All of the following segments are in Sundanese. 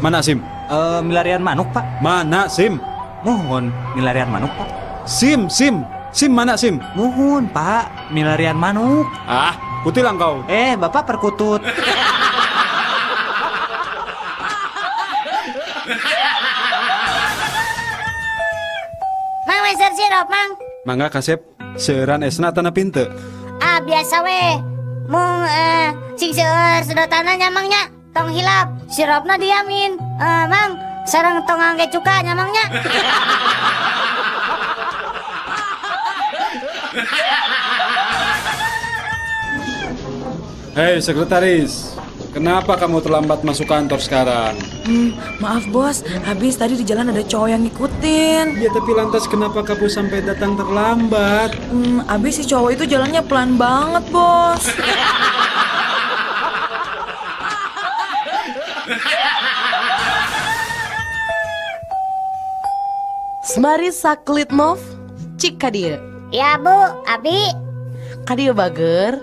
Mana SIM? Milarian manuk, Pak. Mana SIM? Mohon, milarian manuk, Pak. SIM, SIM. SIM mana SIM? Mohon, Pak. Milarian manuk. Ah, kutilang kau. Bapak perkutut. Mang meser sirup, Mang. Mangga kasep, seueuran esna tanah pinte. Ah, biasa we. Mung sing seueur sedotanna nya Mang nya. Tong hilap, sirupna diamin. Mang, sareng tong ngangge cuka nya Mang nya. Hei sekretaris, kenapa kamu terlambat masuk kantor sekarang? Maaf bos, habis tadi di jalan ada cowok yang ngikutin. Ya tapi lantas kenapa kamu sampai datang terlambat? Habis si cowok itu jalannya pelan banget bos. Semari Saklitnov, cik kadieu. Ya bu, abi. Kadieu bager.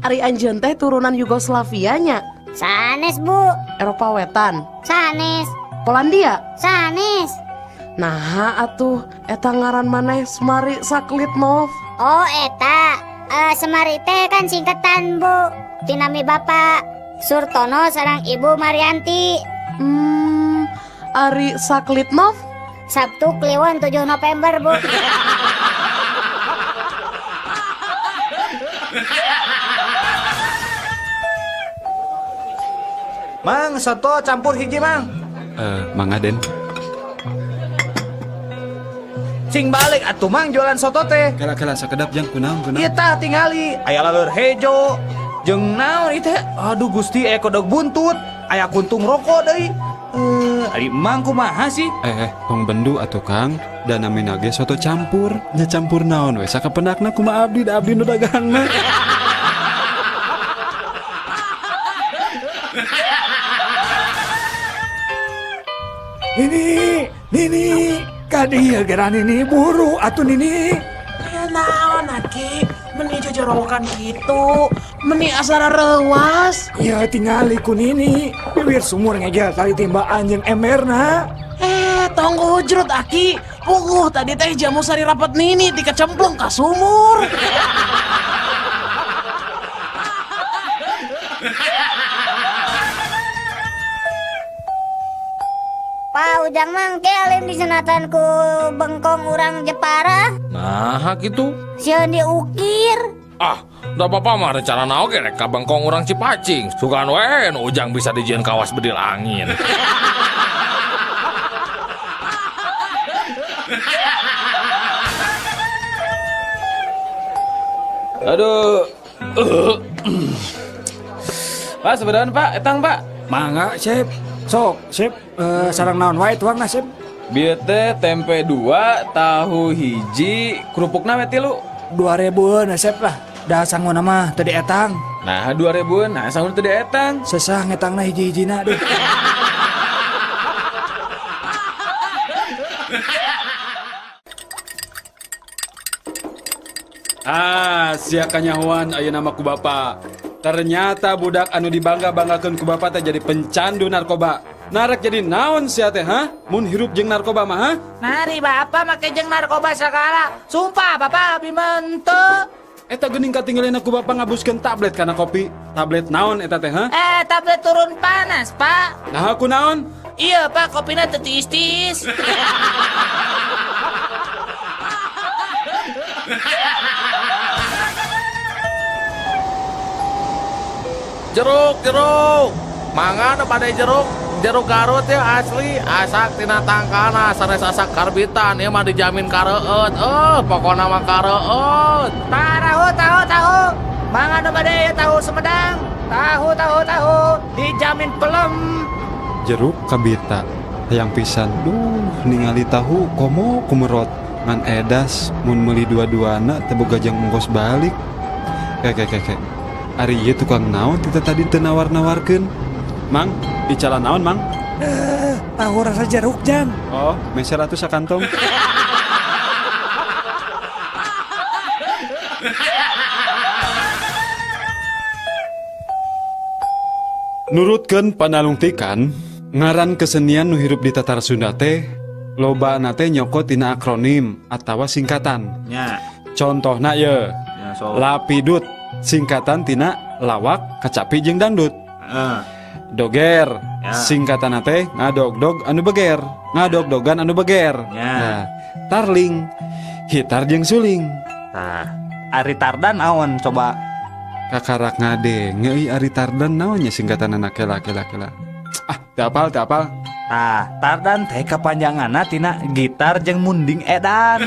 Ari anjeun teh turunan Yugoslavia nya. Sanes bu. Eropa Wetan. Sanes. Polandia. Sanes. Nah atuh eta ngaran maneh Semari Saklitnov. Oh eta, Semari teh kan singkatan bu. Tinami bapak Surtono sareng ibu Marianti. Ari Saklitnov? Sabtu Kliwon 7 November bu. Mang, soto campur hiji, Mang. Mang Aden. Sing balik atuh Mang jualan soto teh. Kala-kala sakedap jang kunaon kunaon. Ieu tah tingali, aya laleur hejo. Jeung naon ieu teh? Aduh Gusti, aya kodok buntut, aya kuntung rokok deui. Ari Mang kumaha sih? Tong bendu atuh Kang, da namina ge soto campur. Nya campur naon we sakapendakna kumaha abdi da abdi nu dagangna. Nini, Nini, kadieu geura Nini buru atuh Nini. Ya naon aki, meni jojorowokan kitu, meni asara reuas. Ya tingali ku Nini, bibir sumur ngegel tali timbaan jeung emberna. Tong hujrut aki, puguh tadi teh jamu sari rapat Nini dikecemplung ka sumur. Pak Ujang mang ke alim disunatan ku bengkong urang Jepara. Nah gitu. Sieun diukir. Ah, da bapak mah rencana oge rek ka bengkong urang Cipacing. Sugan we nu Ujang bisa dijieun kawas bedil angin. Aduh. Pak, sebenarnya Pak, etang Pak. Mangga, Sip. Sok, Sip, sarang naon wae tuangna, Sip. Bieu teh tempe 2, tahu hiji, kerupukna we 3. 2000-eun Sip lah. Da sanguna mah teu dietang. Nah, 2000-eun, nah sanguna teu dietang. Sesah ngetangna hiji-hijina deh. Ah, sia kanyahoan ayeuna mah ku bapa. Ternyata budak anu dibangga-banggakeun ku bapa teh jadi pencandu narkoba. Narek jadi naon sia teh, ha? Mun hirup jeung narkoba mah, ha? Nari bapak make jeung narkoba segala. Sumpah bapak abi menteu. Eta geuning katinggalina ku bapak ngabuskeun tablet kana kopi. Tablet naon eta teh, ha? Tablet turun panas, Pak. Nah, aku naon? Iya, Pak, kopina teu tiis-tiis. Jeruk, jeruk. Mangga nu bade jeruk, jeruk Garut ya asli, asak tina tangkana sanes asak karbitan ieu mah dijamin kareueut. Pokona mah kareueut. Tahu, tahu, tahu. Mangga nu bade tahu Sumedang. Tahu, tahu, tahu. Dijamin pelem. Jeruk kabita hayang pisan. Duh, ningali tahu komo kumerot. Ngan edas mun meuli dua-duana teu boga jang ongkos balik. Kek. Ari ieu tukang naon kita tadi teu nawar-nawarkeun. Mang, icalan naon, Mang? Tahu rasa jeruk, Jang. Oh, meser atuh sakantong. Nurutkeun panalungtikan, Ngaran kesenian nu hirup di Tatar Sunda teh lobana teh nyokot tina akronim atawa singkatan. Nya. Contohna ye. Ya, so. Lapidut singkatan tina lawak, kacapi jeung dangdut. Heeh. Doger Ya. singkatan teh ngadogdog anu beger, ngadogdogan anu beger. Ya. Nah, tarling hitar jeung suling. Tah, ari tardan naon coba? Kakarak ngadenge euy ari tardan naon nya singkatanna kela kela kela. Ah, teu apal teu apal. Tah, tardan teh kapanjanganna tina gitar jeung munding edan.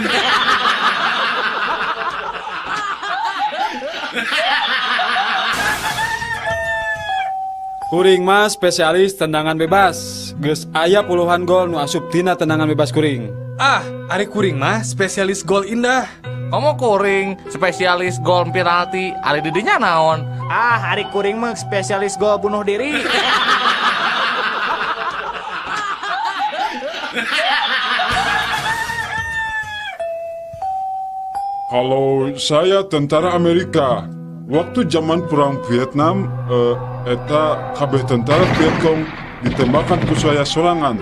Kuring mah spesialis tendangan bebas. Geus aya puluhan gol nu asup tina tendangan bebas kuring. Ah, ari kuring mah spesialis gol indah. Komo kuring spesialis gol penalti, ari didinya naon? Ah, ari kuring mah spesialis gol bunuh diri. Kalau saya tentara Amerika, waktu zaman perang Vietnam, eta kabeh tentara Vietcong ditembakkan ku saya sorangan.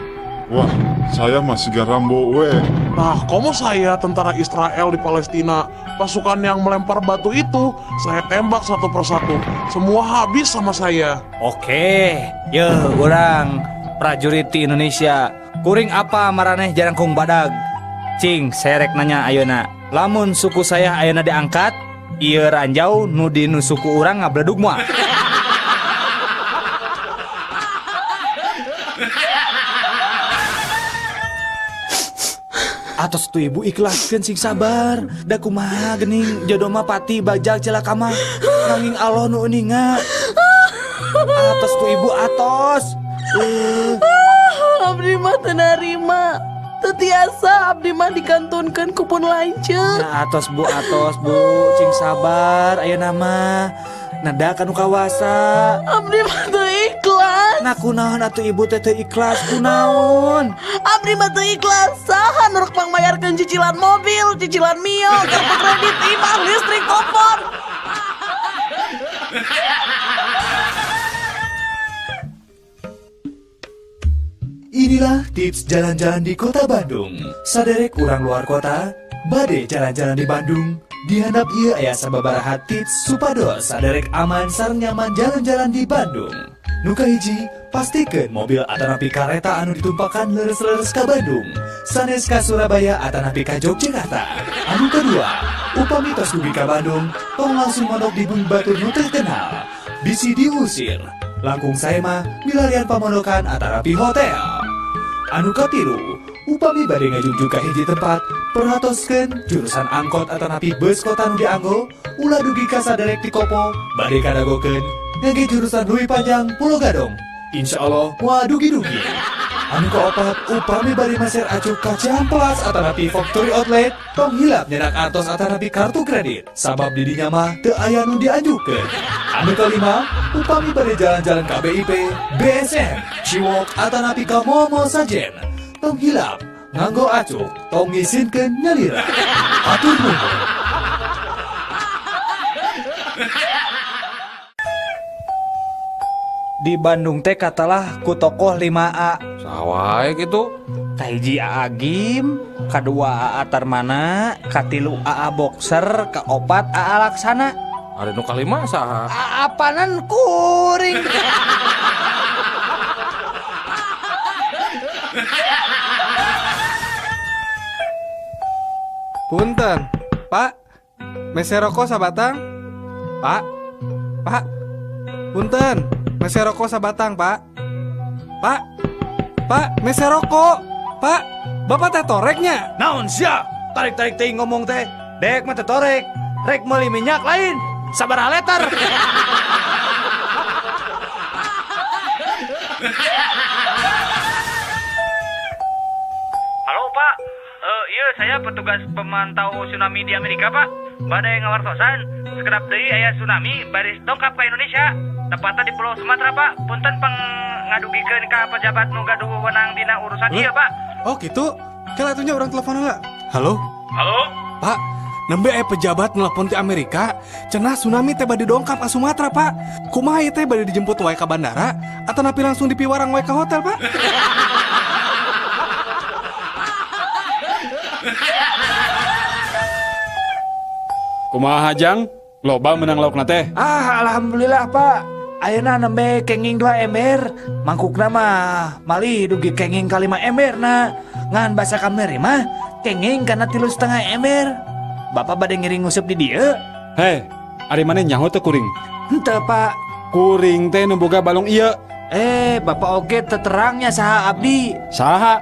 Wah, saya masih Rambo we. Nah, komo saya tentara Israel di Palestina, pasukan yang melempar batu itu, saya tembak satu persatu. Semua habis sama saya. Oke, ye urang prajurit di Indonesia. Kuring apa maraneh jarangkung badag? Cing, serek nanya ayeuna. Lamun suku saya ayeuna diangkat, ieu ranjau nu di nu suku urang ngabledug moal. Atos tuh ibu ikhlaskeun sing sabar. Da kumaha geuning jodoh mah pati bajak celaka mah. Nanging Allah nu uninga. Atos tuh ibu atos. Abdi mah teu narima. Teu tiasa abdi mah dikantunkeun ku pun lanceuk. Nah, atos bu, cing sabar ayeuna mah. Nada kanu kawasa. Abdi mah teu ikhlas. Nah kunaon atuh ibu teh teu ikhlas kunaon? Abdi mah teu ikhlas. Saha nu rek pangmayarkeun cicilan mobil, cicilan Mio, kartu kredit, imah, listrik, telepon. Inilah tips jalan-jalan di kota Bandung. Saderek urang luar kota, bade jalan-jalan di Bandung. Dihandap ieu aya sababaraha tips supados saderek aman sareng nyaman jalan-jalan di Bandung. Nu kahiji, pastikeun mobil atanapi kareta anu ditumpakan leres-leres ka Bandung, sanes ka Surabaya atanapi ka Yogyakarta. Anu kedua, upami tos dugi ka Bandung, tong langsung mondok di bumi batur nu terkenal. Bisi diusir. Langkung sae mah milarian pamondokan atanapi hotel. Anu katilu, upami bade ngajungjung ka hiji tempat, perhatoskeun jurusan angkot atanapi bus kota nu dianggo, ulah dugi ka saderek ti Kopo, bade kadagokeun ngangge jurusan Leuwi Panjang Pulo Gadung. Insyaallah moal dugi-dugi. Anu kaopat, upami bade meser acuk ka Cihampelas atanapi Factory Outlet, tong hilap nyenak artos atanapi kartu kredit, sabab di dinya mah teu aya nu dianjukeun. Anu kalima, upami bade jalan-jalan ka BIP, BSM, Ciwok atanapi ka mall-mall sajen, tong hilap nganggo acuk, tong ngisinkeun nyalira. Hatur nuhun. Di Bandung teh katalah ku tokoh 5A. Sawae gitu. Kahiji AA Gim, kadua AA Tarmana, katilu AA Boxer, kaopat AA Laksana. Ari nu kalima saha? AA panan kuring. Punten, Pak. Mese rokok sabatang? Pak. Pak. Punten, mese rokok sabatang, Pak. Pak. Pak, mese rokok. Pak, Bapak teh toreknya. Naon sia? Tarik-tarik teuing ngomong teh. Dek mah teh torek. Rek meuli minyak lain. Sabaraha liter. Halo Pak, iya saya petugas pemantau tsunami di Amerika Pak. Badai ngawartosan, sekedap deui aya tsunami baris dongkap ka Indonesia. Tepatnya di Pulau Sumatera Pak. Punten pengadugikeun ka pejabat nu gaduh wewenang dina urusan ieu Pak. Oh gitu, kela atunya urang telepon heula. Halo? Halo? Pak, Nembe aya pejabat nelpon ti Amerika, cenah tsunami teh bade dongkap ka Sumatera, Pak. Kumaha ieu teh bade dijemput wae ka bandara atau napi langsung dipiwarang wae ka hotel, Pak? Kumaha Jang? Loba menang laukna teh. Ah, alhamdulillah, Pak. Ayeuna nembe kenging 2 ember, mangkukna mah malih dugi kenging ka 5 ember na. Ngan basa kamari mah kenging kana 3,5 ember. Bapak bade ngiring nguseup di dieu. Hei, ari maneh nyaho teu kuring? Henteu, Pak. Kuring teh nu boga balong ieu. Bapak oge teterangnya saha abdi. Saha?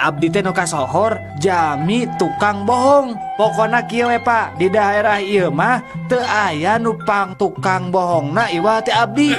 Abdi teh nu kasohor jami tukang bohong. Pokona kieu we, Pak, di daerah ieu mah teu aya nu pang tukang bohongna iwal teh abdi.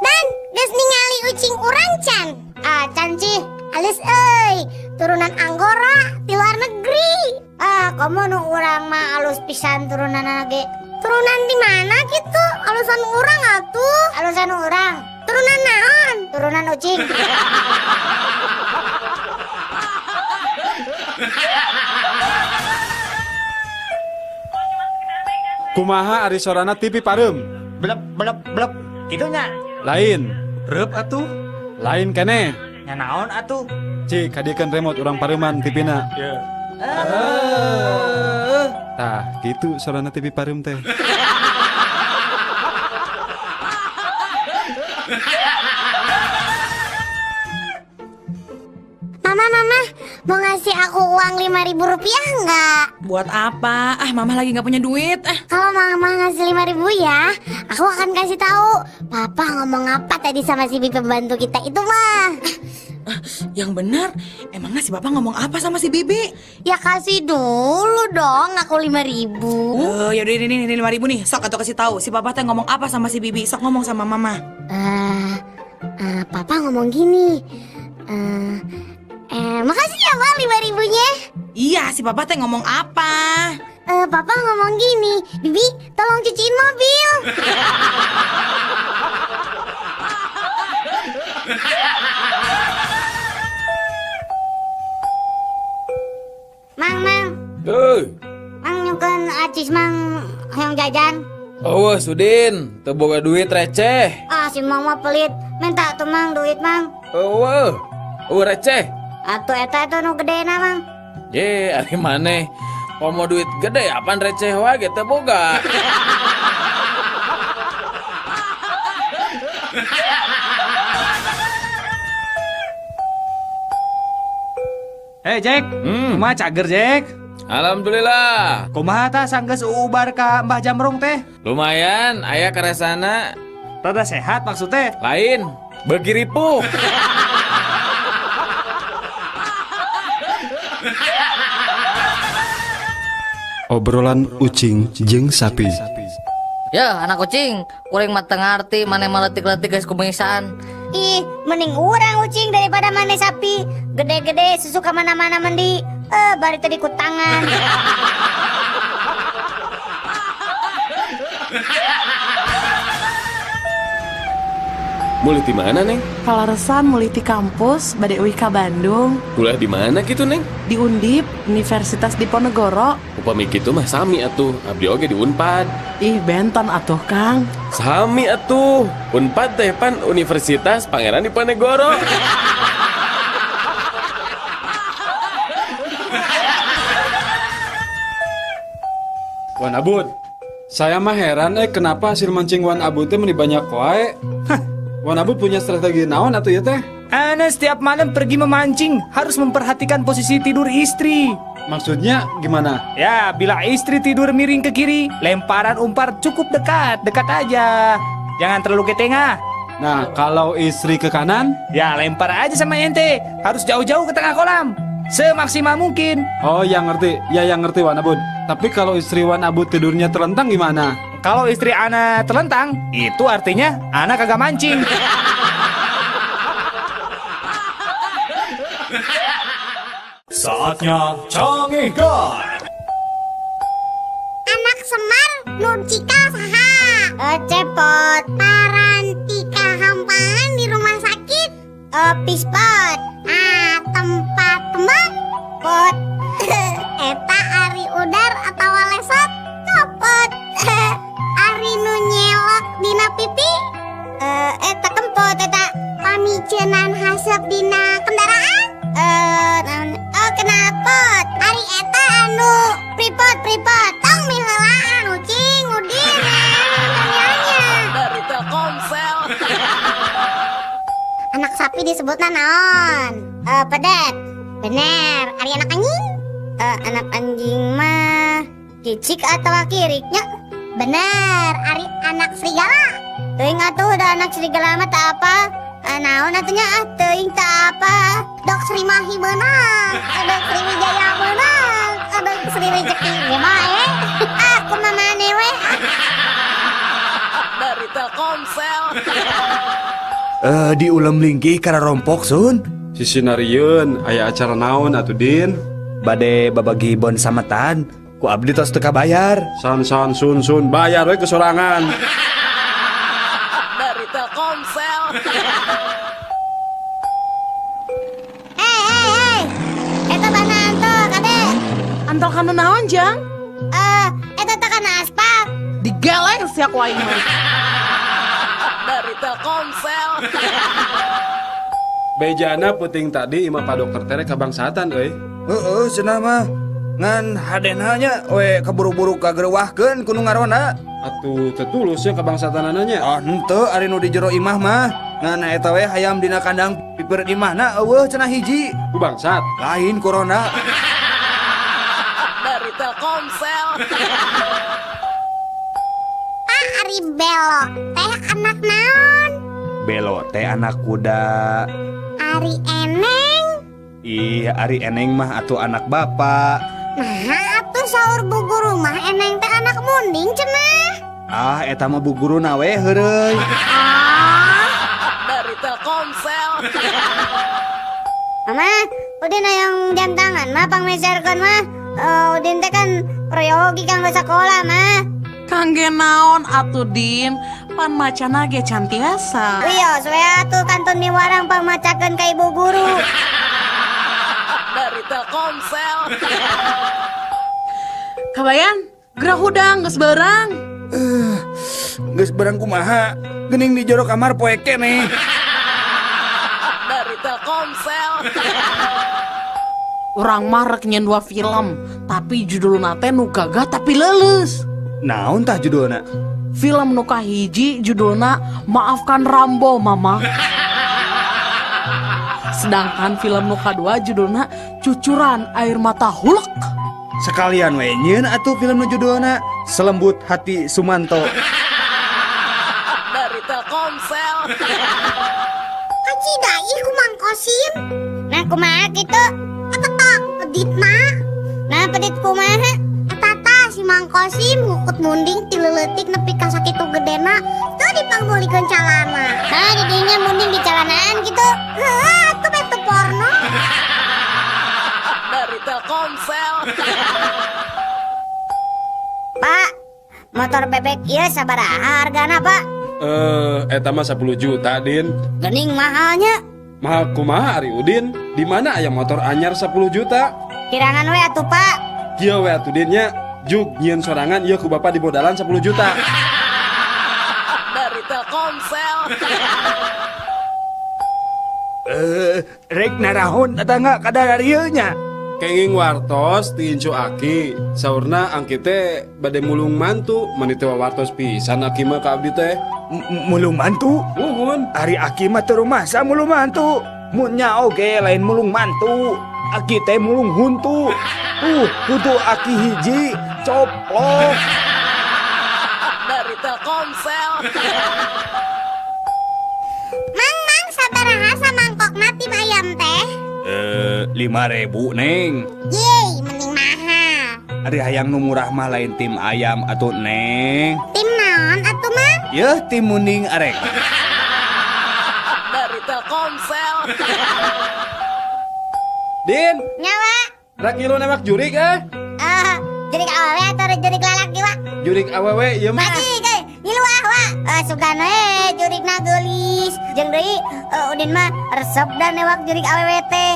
Dan geus ningali ucing urang can. Ah, can cih, alus euy, turunan Anggora di luar negeri. Ah, komo nu urang mah alus pisan turunanna ge. Turunan di mana gitu? Alusan urang atuh. Alusan urang. Turunan naon? Turunan ucing. Kumaha ari sorana TV pareum? Blep blep blep. Kitu nya. Lain. Reup atuh. Lain keneh. Nya naon atuh? Cik, kadiekeun remote urang pareuman TV-na. Ye. Tah, gitu sorana TV pareum teh. Mama, mama, mau ngasih aku uang 5.000 rupiah nggak? Buat apa? Ah, mama lagi nggak punya duit. Ah. Kalau mama ngasih 5.000 ya, aku akan kasih tahu papa ngomong apa tadi sama si bibi pembantu kita itu mah. Yang benar, emangnya si papa ngomong apa sama si bibi? Ya kasih dulu dong, aku 5.000. Oh, ya udah ini 5.000 nih. Sok atau kasih tahu si papa teh ngomong apa sama si bibi. Sok ngomong sama mama. Papa ngomong gini. Makasih ya, Pak, 5.000-nya. Iya, si papa teh ngomong apa? Papa ngomong gini, Bibi, tolong cuciin mobil. Mang, mang. Mang nyungkeun acis mang hayang jajan. Oh, Sudin, teu boga duit receh. Ah, si mang mah pelit. Minta tuh mang duit mang. Eueuh. Eueuh receh. Atuh eta itu nu gedena mang. Ye, ari maneh. Komo duit gede apaan receh wae ge teu boga. Hey Jack, kumaha cager Jack? Alhamdulillah. Kumaha tah sanggeus uubar ka Mbah Jamrong teh? Lumayan, aya karesana. Rada sehat maksudnya? Lain, beuki ripuh. Obrolan ucing jeung sapi. Ya, anak kucing, kuring mah teu ngarti maneh mah leutik-leutik geus kubengisaan. Ih, mending urang ucing daripada maneh sapi. Gede-gede susu ka mana-mana mandi. Bari tadi ku tangan. Mulih di mana, Neng? Kaleresan mulih ti kampus bade uih ka Bandung. Kuliah di mana gitu, Neng? Di Undip, Universitas Diponegoro. Upami kitu mah sami atuh, abdi oge di Unpad. Ih, benten atuh, Kang. Sami atuh. Unpad teh pan Universitas Pangeran Diponegoro. Wan Abud, saya mah heran kenapa hasil mancing Wan Abud teh meni banyak wae. Wan Abud punya strategi naon atuh ya teh? Ana setiap malam pergi memancing harus memperhatikan posisi tidur istri. Maksudnya gimana? Ya, bila istri tidur miring ke kiri, lemparan umpan cukup dekat, dekat aja. Jangan terlalu ke tengah. Nah, kalau istri ke kanan? Ya, lempar aja sama ente. Harus jauh-jauh ke tengah kolam. Semaksimal mungkin. Oh, yang ngerti. Ya, yang ngerti Wan Abud. Tapi kalau istri Wan Abud tidurnya terlentang gimana? Kalau istri ana terlentang, itu artinya ana kagak mancing. Saatnya Cangehgar. Anak Semar Nurcika saha? Cepot. Parantika hampangan di rumah sakit. Pispot. Ah, tempat tembak pot. Eta ari udar atawa lesot copot. Ari nu nyelok dina pipi eta kempot eta. Pamiceunan haseup dina kendaraan oh knalpot. Ari eta anu pripot tong miheulaan ucing udin nanya. Dari Telkomsel. Anak sapi disebutna naon? Pedet. Bener. Ari anak anjing? Anak anjing mah cicik atau kiriknya? Bener. Ari anak serigala? Teuing atuh da anak serigala mah tak apa. Naon atuh nya ah teuing tak apa. Dok Sri Mahi meunang, dok Sri Wijaya meunang, dok Sri Rezeki ge bae. Ah kumaha maneh we. Dari Telkomsel. Di ulem linggih kana rompok sun. Sisinarieun aya acara naon atuh Din? Bade babagi bon sametan, ku abdi tos teu kabayar. San san sun sun bayar we kesorangan. Dari Telkomsel. Hei hei hei. Eta bana antol kade. Antol kana naon jang? Eta teh kana aspal. Digeleng sia ku aing mah. Dari Telkomsel. Bejana peuting tadi imah Pak Dokter tere kabangsatan euy. Heeh cenah mah. Ngan hadena nya we kaburu-buru kagerewahkeun ku nu ngaronda. Atuh teu tulus nya kabangsatanana nya. Ah henteu ari nu di jero imah mah. Ngan eta we hayam dina kandang piper imahna eueuh cenah hiji. Ku bangsat. Lain corona. Dari Telkomsel. Pak ari belo teh anak naon? Belo teh anak kuda. Ari eneng? Ih, ari eneng mah atuh anak bapak. Nah, atuh saur bu guru mah eneng teh anak munding cenah. Ah, eta mah bu guru na we heureuy. Ah, dari Telkomsel. Mama, Udin hayang jam tangan mah pangmeserkeun mah. Udin teh kan proyogi kanggo sakola mah. Kangge naon atuh Din, pan macana ge can tiasa. Wios we atuh kantun miwarang pangmacakeun ka ibu guru. Dari Telkomsel. Kabayan, gerah hudang geus beurang. Geus beurang kumaha? Geuning di jero kamar poe keneh. Dari Telkomsel. Urang mah rek nyen dua film, tapi judulna teh nu gagah tapi leuleus. Naon tah judulna? Film nu kahiji judulna Maafkan Rambo Mama. Sedangkan film nu kadua judulna Cucuran Air Mata Hulk. Sekalian we nyieun atuh film nu judulna Selembut Hati Sumanto. Dari Telkomsel. Kacida ih ku Mang Kosim. Nah kumaha kitu? Eta tah peditna. Nah pedit kumaha? Eta tah si Mang Kosim ngukut munding ti leuletik nepi ka sakitu gedena teu dipangmeulikeun calana. Nah didinya munding di calanaan kitu. Heuh atuh beh teu porno. Dari Telkomsel. Pak, motor bebek ieu sabaraha hargana, Pak? Eta mah 10 juta, Din. Geuning mahalnya. Mahal kumaha ari Udin? Di mana aya motor anyar 10 juta? Kirangan we atuh, Pak. Kieu we atuh Din nya, jug nyieun sorangan ieu ku bapak dibodalan 10 juta. Dari Telkomsel. Rek narahon tetangga kadar ieu nya. Kenging wartos ti incu aki, saurna angki teh bade mulung mantu, mani teh wartos pisan aki mah ka abdi teh. Mulung mantu? Muhun. Ari aki mah teu rumasa mulung mantu. Mun nya oge lain mulung mantu. Aki teh mulung huntu. Huntu aki hiji coplok. Dari Telkomsel. Mang mang sabaraha samangkokna tim ayam teh? 5.000 neng. Yeay, mending mahal. Ari hayang nu murah mah lain tim ayam atuh neng. Tim naon atuh mang? Yeuh tim munding arek. Dari Telkomsel. Din. Nyawa. Rek ngilu nembak jurik eh? Jurik awewe atau jurik lalaki wa? Jurik awewe ieu mah. Baji, ngilu ah wa. Sugan we jurigna geulis. Jeung deui Udin mah resep dan newak jurig awewe teh.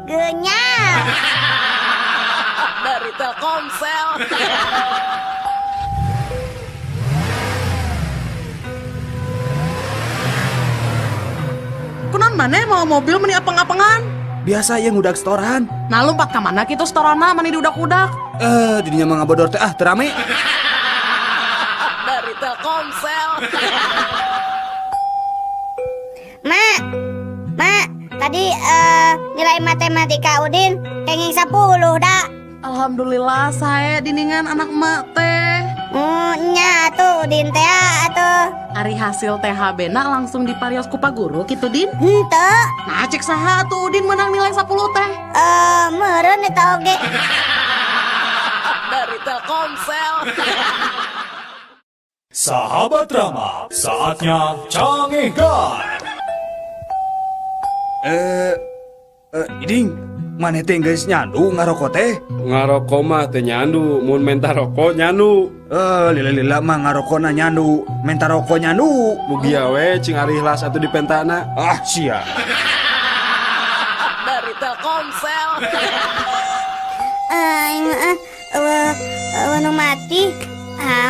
Geunyal. Dari Telkomsel. Kunaon maneh mau mobil meni apeng-apengan? Biasa yang udah setoran. Nah lompat ka mana kitu setorana meni diudak-udak? Didinya mah ngabodor teh ah teu rame. Dari Telkomsel. Mak, tadi nilai matematika Udin kenging 10 dah. Alhamdulillah saya diningan anak mak teh. Nya atuh Udin teh atuh. Ari hasil THB na langsung diparios ku Pak Guru kitu Din? Henteu. Nah cek saha atuh Udin menang nilai 10 teh? Meureun eta oge. Dari Telkomsel. Sahabat Rama, saatnya canggihkan. Iding, maneh teh geus nyandu ngaroko teh? Ngaroko mah teh nyandu, mun menta rokok nyandu. Lila-lila mah ngarokona nyandu, menta rokok nyandu. Mugia we cing ari ikhlas atuh dipentana. Ah sia. Dari Telkomsel. Nu mati.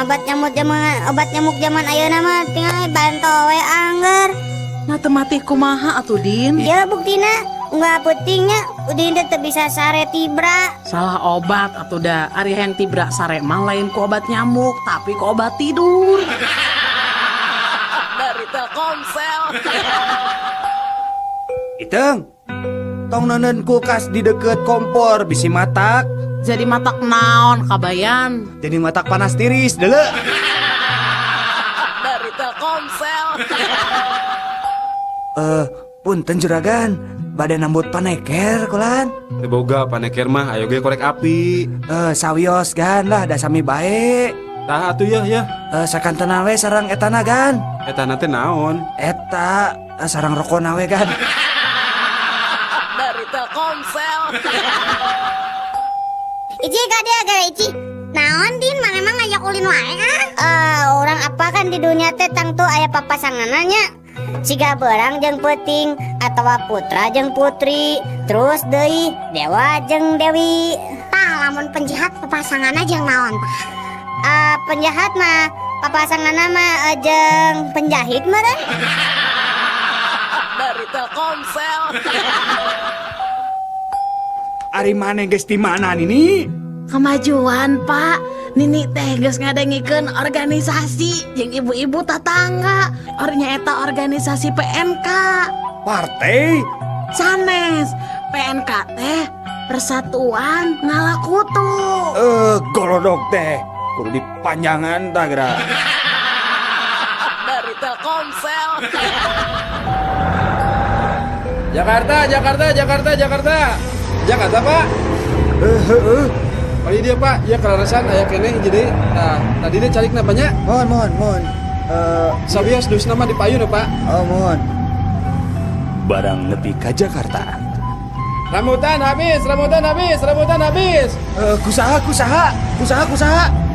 Obat nyamuk zaman ayeuna mah tinggal banto we angger. Nah teu mati kumaha atuh Din? Ya buktina nggak pentingnya Udin teh bisa sare tibra. Salah obat atuh da. Ari hayang tibra sare mah lain ku obat nyamuk tapi ku obat tidur. Dari Telkomsel. Iteng, tong neundeun kulkas di deket kompor bisi matak. Jadi matak naon kabayan? Jadi matak panas tiris deuleu. Dari Telkomsel. Punten juragan, bade nambut paneker kulan. Teu boga paneker mah ayo ge korek api. Sawios gan lah da sami bae. Tah atuh ya ya. Sakantena we sareng etana gan. Etana teh naon? Eta sareng rokona we gan. Dari Telkomsel. Ici ka dia gara Ici. Naon Din, maneh mah ngajak ulin wae ah. Orang apa kan di dunia teh tangtu aya papasanganna nya. Siga beurang jeung peuting atawa putra jeung putri, terus deui dewa jeung dewi. Tah lamun penjahat papasanganna jeung naon tah? Penjahat mah papasanganna mah jeung penjahit meureun. Dari Telkomsel. Ari maneh geus di mana Nini? Kemajuan Pak, Nini teh geus ngadengikeun organisasi jeung ibu-ibu tatangga. Ornya eta organisasi PNK. Partai? Sanes, PNK teh Persatuan Ngalakutu. Golodog teh kudu dipanjangan tah geura. Dari Telkomsel. Jakarta, Jakarta, Jakarta, Jakarta. Jakarta Pak. Kali dia Pak, ya kelarasan aya keneh jadi. Nah, tadi dia calik napanya? Mohon, mohon. Sabios dus nama di payun Pak. Oh, mohon. Barang nepi ka Jakarta. Rambutan habis, rambutan habis, rambutan habis. Kusaha.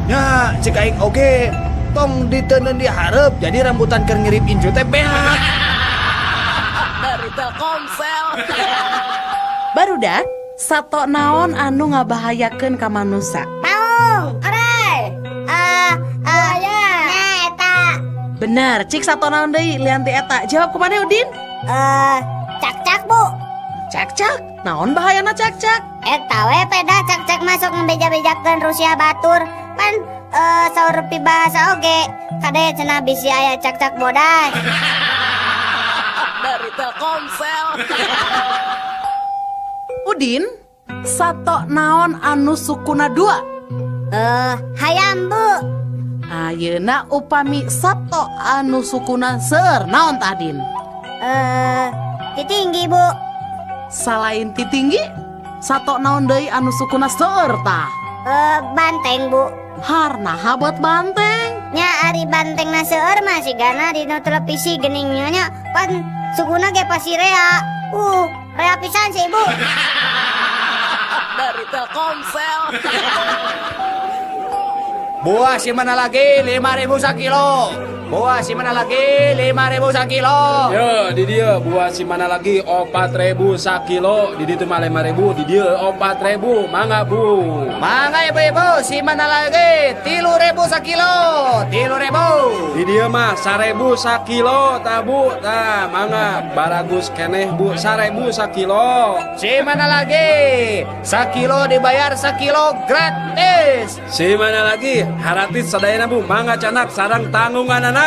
Nya, cek aing oge. Tong diteundeun di hareup, jadi rambutan keur ngirip incu teh beak. Dari Telkomsel. Barudak, sato naon anu ngabahayakeun ka manusa? Maung, orai. Ya. Nah, eta. Bener, cik sato naon deui lian ti eta. Jawab kumaha Udin? Cak-cak, Bu. Cak-cak? Naon bahayana cak-cak? Eta we peda cak-cak masuk ngebeja-bejakeun Rusia batur. Pan saur pibahasa oge. Kade cenah bisi aya cak-cak bodas. Dari Telkomsel. Udin, sato naon anu sukuna dua? Hayam, Bu. Ayeuna upami sato anu sukuna seueur naon tah, Din? Titinggi, Bu. Salain titinggi, sato naon deui anu sukuna seueur tah? Banteng, Bu. Harnaha buat banteng? Nya ari banteng na seueur mah sigana dina televisi geuning nya pan sukuna ge pasti rea. Rea pisan sih, Ibu. Dari Telkomsel. Buah si mana lagi 5.000 sakilo. Buah si mana lagi 5.000 sakilo. Yo, di dia buah si mana lagi 4.000 sakilo. Di ditu mah 5.000, di dia 4.000. Mangga bu. Mangga ibu-ibu, si mana lagi 3.000 sakilo. 3.000. Di dia mah 1.000 sakilo tah bu. Tah mangga baragus keneh bu 1.000 sakilo. Si mana lagi sakilo dibayar sakilo gratis. Si mana lagi haratis sadayana bu, mangga canak sarang tanggunganana.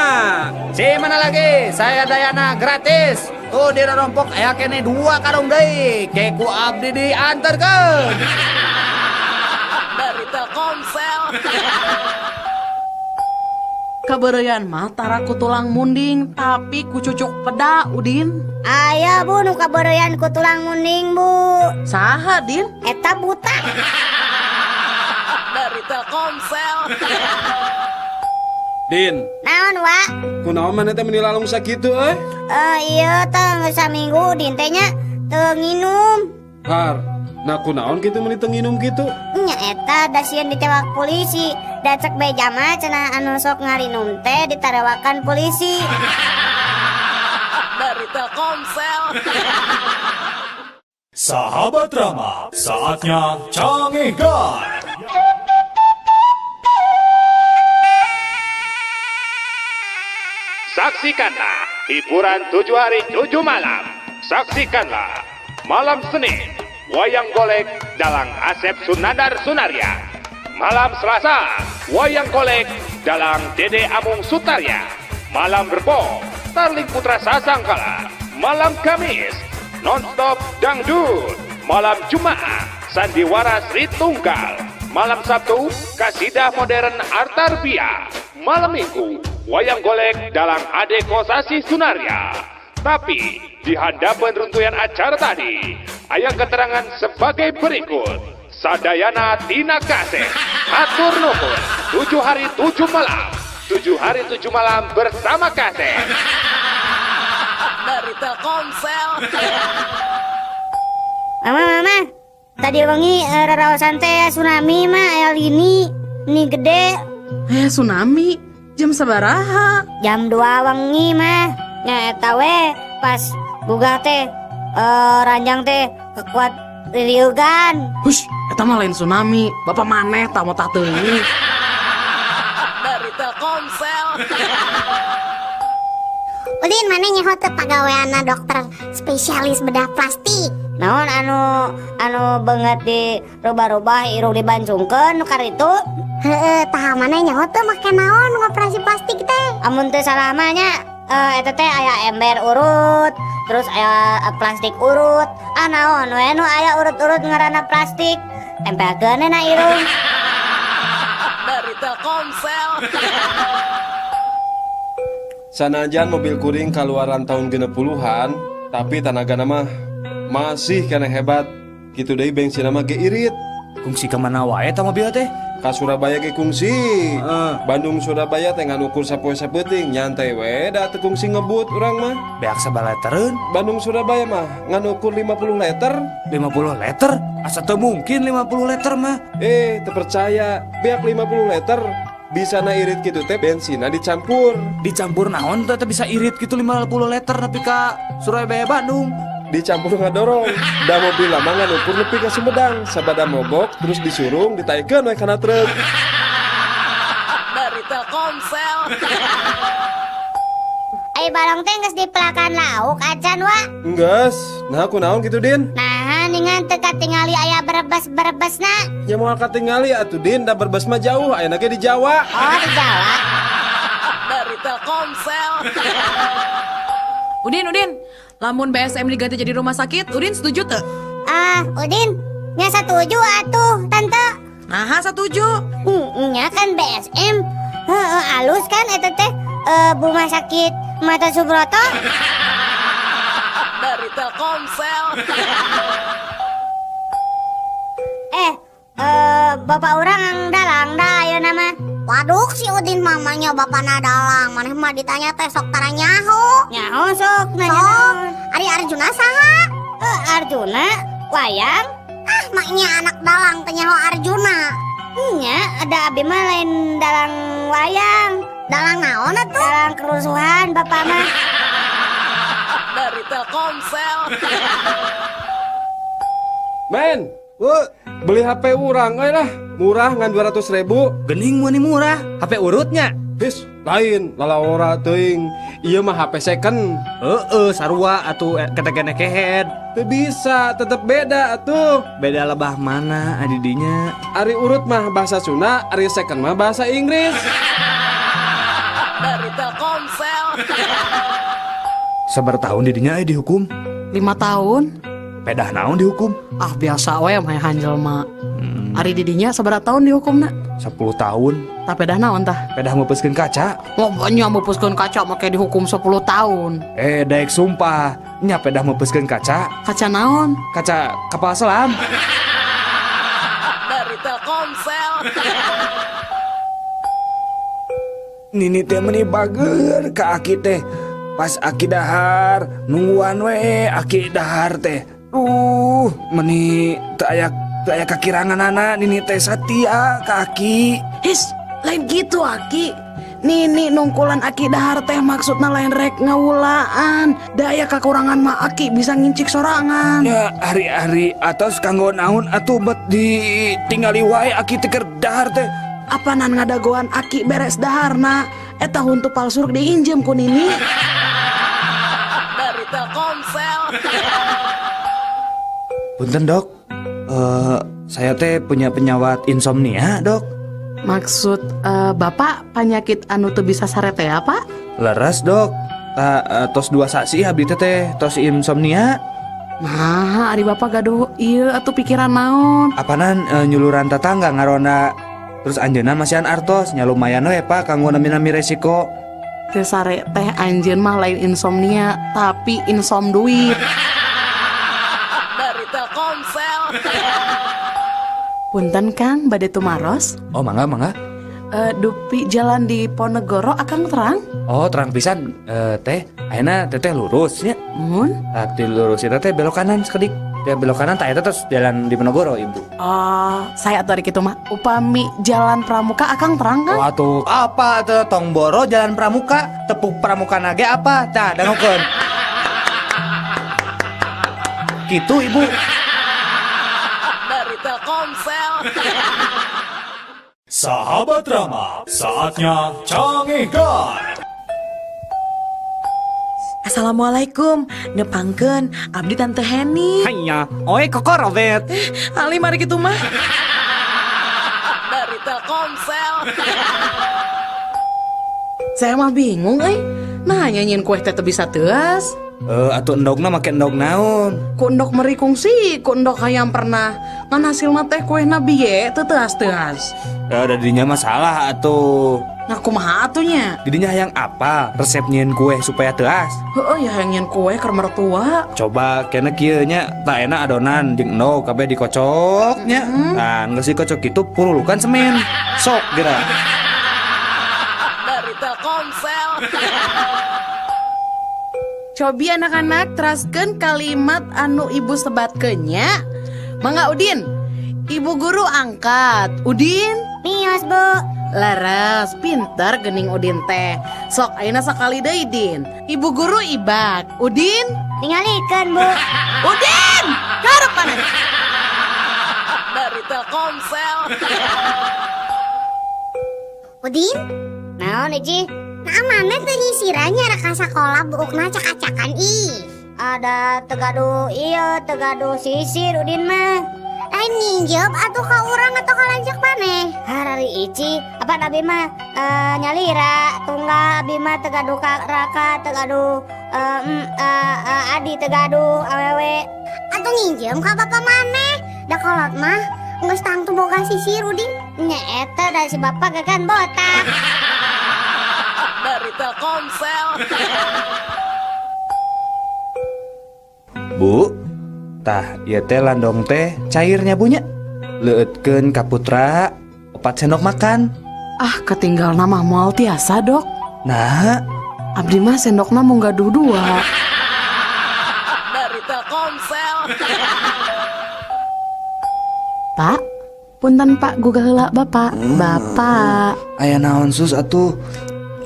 Si mana lagi saya dayana gratis. Tuh di rompok aya kene 2 karung deui. Keku abdi diantarkeun. Dari Telkomsel. Kabeureuyan mah tara ku tulang munding tapi ku cucuk peda Udin. Aya bu nu kabeureuyan ku tulang munding bu. Saha Din? Eta buta. Dari Telkomsel. Din. Naon wa? Kunaon maneh teh meuni lalung sakitu euy? Ieu teh geus saminggu Din teh nya teu nginum. Har, nah kunaon kitu meuni teu nginum kitu? Nya eta da sieun ditewak polisi. Da cek beja mah cenah anu sok ngarinum teh ditarewakan polisi. Dari Telkomsel. Sahabat Rama, saatnya Cangehgar. Saksikanlah hiburan 7 hari 7 malam. Saksikanlah malam Senin wayang golek dalang Asep Sunandar Sunarya. Malam Selasa wayang golek dalang Dede Amung Sutarya. Malam Rebo Starling Putra Sasangkala. Malam Kamis nonstop dangdut. Malam Jumat Sandiwara Sri Tunggal. Malam Sabtu Kasidah Modern Artarbia. Malam Minggu wayang golek dalang Ade Kosasi Sunarya. Tapi di hadapan runtuyan acara tadi, aya keterangan sebagai berikut. Sadayana Tina Kaseh, hatur nuhun, 7 hari 7 malam, 7 hari 7 malam bersama Kaseh. Dari Telkomsel. Mama, mama, tadi wengi raraosan teh tsunami mah aya lini, ini gede. Tsunami? Jam sabaraha? Jam 2 wengi mah. Nya eta we pas gugah teh ranjang teh kekuat ririugan. Hush, eta mah lain tsunami. Bapak maneh tah mau tah teuing. Dari Telkomsel. Udin maneh nyaho teu pagaweanna dokter spesialis bedah plastik. Naon anu beungeut di rubah-rubah irung dibancungkeun nu karitu? Heeh, tah maneh nyaho teu make naon ngoperasi plastik teh? Amun teu salah mah nya eta teh aya ember urut, terus aya plastik urut. Ah naon we nu aya urut-urut ngaranna plastik. Tempelkeun na irung. Dari Telkomsel. Sanajan mobil kuring kaluaran tahun 60-an, tapi tanagana mah masih kena hebat. Gitu deui bensin mah ge irit. Kungsi ka mana wae eta mobil teh? Ka Surabaya ge kungsi. Bandung Surabaya teh ngan ukur sapoe sapeuting, nyantai we da teu kungsi ngebut urang mah. Beak sabaraha litereun? Bandung Surabaya mah ngan ukur 50 liter. 50 liter? Asa teu mungkin 50 liter mah. Teu percaya, beak 50 liter. Bisa na irit gitu teh bensinna dicampur. Dicampur naon teh bisa irit gitu 50 liter nepi ka Surabaya Bandung. Dicampur ngadorong. Da mobil lama ngan ukur nepi ka Sumedang, sabada mogok terus disurung ditaikeun we kana truk. Dari Telkomsel. Ai barang teh geus dipelakan lauk acan wa. Enggeus. Nah kunaon kitu Din? Nah ningan teu katingali aya berebes-berebesna. Ya moal katingali atuh Din, da berebes mah jauh, ayeuna ge di Jawa. Oh, di Jawa. Dari Telkomsel. Udin, Udin, lamun BSM diganti jadi rumah sakit, Udin setuju teu? Ah, Udin, nya setuju atuh, Tante. Nah, setuju. Nya kan BSM. Heeh, alus kan eta teh rumah sakit Mata Subroto. Dari Telkomsel. Bapak orang dalang dah ayeuna mah. Waduh si Udin mamanya bapana dalang. Maneh mah ditanya teh sok tara nyaho. Nyaho sok nanya naon. Ari Arjuna saha? Arjuna wayang. Ah maknya anak dalang teh nyaho Arjuna. Nya, ada abi mah lain dalang wayang. Dalang naon atuh? Dalang kerusuhan bapak mah. Dari Telkomsel. Men, beli HP urang euy lah. Murah ngan 200.000. Gening mun murah, HP urutnya. His, lain lalawora teuing. Ieu mah HP second. Heeh, sarua atuh ketekene kehead. Teu bisa, tetep beda atuh. Beda lebah mana adidinya? Ari urut mah bahasa Sunda, ari second mah bahasa Inggris. Dari Telkomsel. Sabar tahun didinya dihukum? 5 tahun. Pedah naon dihukum? Ah biasa we mah hanjel mah. Ari didinya sabaraha tahun dihukumna? 10 tahun. Tah pedah naon tah? Pedah meupeuskeun kaca. Loh, nya meupeuskeun kaca make dihukum 10 tahun. Daek sumpah, nya pedah meupeuskeun kaca. Kaca naon? Kaca kapal selam. Dari Telkomsel. Nini teh meuni bager ka aki teh. Pas aki dahar, nungguan we aki dahar teh. Meni teu aya kakiranganana nini teh satia ka aki. His, lain gitu aki. Nini nungkulan aki dahar teh maksudna lain rek ngawulaan. Da aya kakurangan mah aki bisa ngincik sorangan. Ya hari-hari atos kanggo naon atuh bet ditinggali wae aki teh keur dahar teh. Apanan ngadagoan aki beres daharna? Eta huntu palsu rek diinjem ku Nini. Dari Telkomsel. Punten dok, saya teh punya penyawat insomnia dok. Maksud bapak penyakit anu teu bisa sare teh apa? Leres dok, tos 2 sasi abdi teh tos insomnia. Nah, ari bapak gaduh ieu atuh pikiran naon? Apanan nyuluran tetangga ngaronda. Terus anjeunna masihan artos nya lumayan we pak kanggo nami-nami resiko. Teu sare teh anjeun mah lain insomnia tapi insom duit. Dari Telkomsel. Punten Kang, bade tumaros? Oh mangga mangga. Dupi jalan di Ponegoro akang terang? Oh terang pisan teh, ayeuna teteh lurus nya. Mun? Tah lurus eta teh belok kanan sakedik. Teh belok kanan tah eta terus jalan di Ponegoro ibu. Oh, saya atuh ari kitu mah. Upami jalan Pramuka akang terang kan? Oh atuh apa atuh tong boro jalan Pramuka, tepuk Pramuka nage apa? Tah dangukeun. Gitu ibu. Dari Telkomsel. Sahabat Rama, saatnya Canggihkan. Assalamualaikum, nepangkeun abdi Tante Heni. Hanya, oi koko Robert. Ali mari kitu mah. Dari Telkomsel. Saya mah bingung euy. Nah, nyanyiin kue teh teu bisa teuas. Atuh endogna make endog naon? Ku endog meri kungsi, ku endog hayam pernah. Ngan hasilna teh kuehna bieu teu teuas-teuas. Ya dadinya masalah atuh. Nah kumaha atuh nya? Didinya hayang apa resep nyieun kue supaya teuas? Heeh ya hayang nyieun kue keur mertua. Coba kena kieu nya, tah enak adonan jeung endog kabeh dikocok nya. Nah, geus dikocok kitu purulukan semen. Sok geura. Dari Telkomsel. Cobi anak-anak teraskeun kalimat anu ibu sebatkeun nya. Mangga Udin. Ibu guru angkat. Udin? Mios, Bu. Leres, pinter gening Udin teh. Sok ayeuna sakali deui Din. Ibu guru ibak. Udin? Ningalikeun, Bu. Udin! Karep mana? Dari Telkomsel. Udin? Naon Ici? Nah, mana teh nyisirannya reka sakola buukna cak-cakan ih. Ada tegadu iya, tegadu sisir Udin mah. Lain nginjep atuh ka urang atau ka lanceuk maneh. Harari Ici, apa abi mah nyalira tunggal abi mah tegadu ka raka, tegadu adi tegadu awewe. Atuh nginjem ka bapak maneh. Da kolot mah geus tangtu boga sisir Udin. Nya eta da si bapak gagan botak. Dari Telkomsel. Bu, tah ieu teh landong teh cairnya bunya. Leueutkeun ka putra 4 sendok makan. Ah, ketinggal nama moal tiasa, Dok. Nah, abdi mah sendokna mung gaduh 2. Dari Telkomsel. Pak, Punten Pak, gugah heula Bapak. Bapak. Aya naon sus atuh?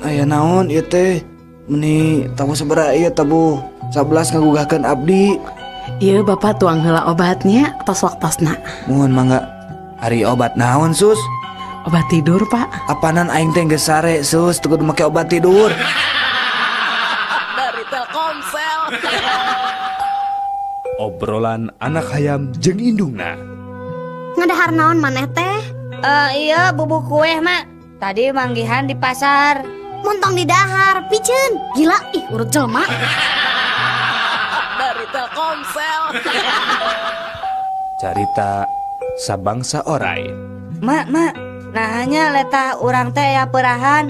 Aya naon ieu teh? Meni tabuh sabaraha ieu tabuh 11 ngagugahkeun abdi. Ieu Bapak tuang heula obatnya tos waktosna. Muhun mangga. Ari obat naon sus? Obat tidur Pak. Apanan aing teh geus sare sus, teu kudu make obat tidur. Dari Telkomsel. Obrolan anak hayam jeung indungna. Ngadahar naon maneh teh? Iya bubuk kue mak. Tadi manggihan di pasar. Montong di dahar, piceun. Gila, ih urut jelema. Dari Telkomsel. Carita sabangsa orai. Mak, mak, nah hanya letah urang teh ya perahan.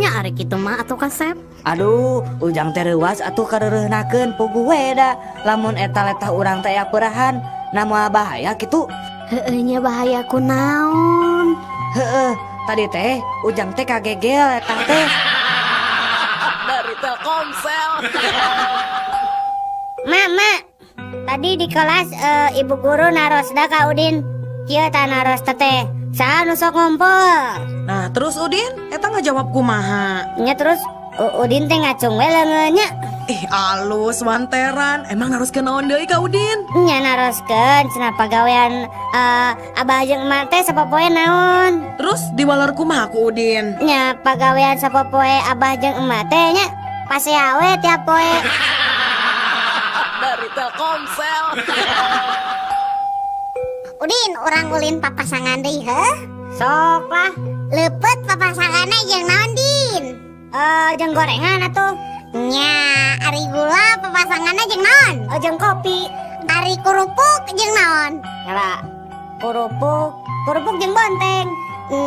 Nya ari kitu mah atuh kasep. Aduh, ujang teh reuwas atuh kareureunahkeun puguh we da. Lamun eta letah urang teh ya perahan, nah moal bahaya kitu. Heueuh nya bahaya kunaon? Heueuh, tadi teh ujang teh kagegel letah teh. Dari Telkomsel. Mak, mak, tadi di kelas ibu guru narosda ka Udin. Kieu tah naros teh. Saha nu sok ngumpul? Nah, terus Udin eta ngajawab kumaha? Nya terus Udin teh ngacung we leungeun nya. Ih, alus wanteran. Emang naroskeun naon deui ka Udin? Nya naroskeun cenah pagawean abah jeung emak teh sapopoe naon. Terus diwaler kumaha ku Udin? Nya pagawean sapopoe abah jeung emak teh nya pasea we tiap poe. Dari Telkomsel. Udin, urang ulin papasangan deui heuh? Sok lah. Leupeut papasanganna jeung naon, Din? Jeung gorengan atuh. Nya, ari gula papasanganna jeung naon? Jeung kopi. Ari kerupuk jeung naon? Nyala. Kerupuk jeung bonteng.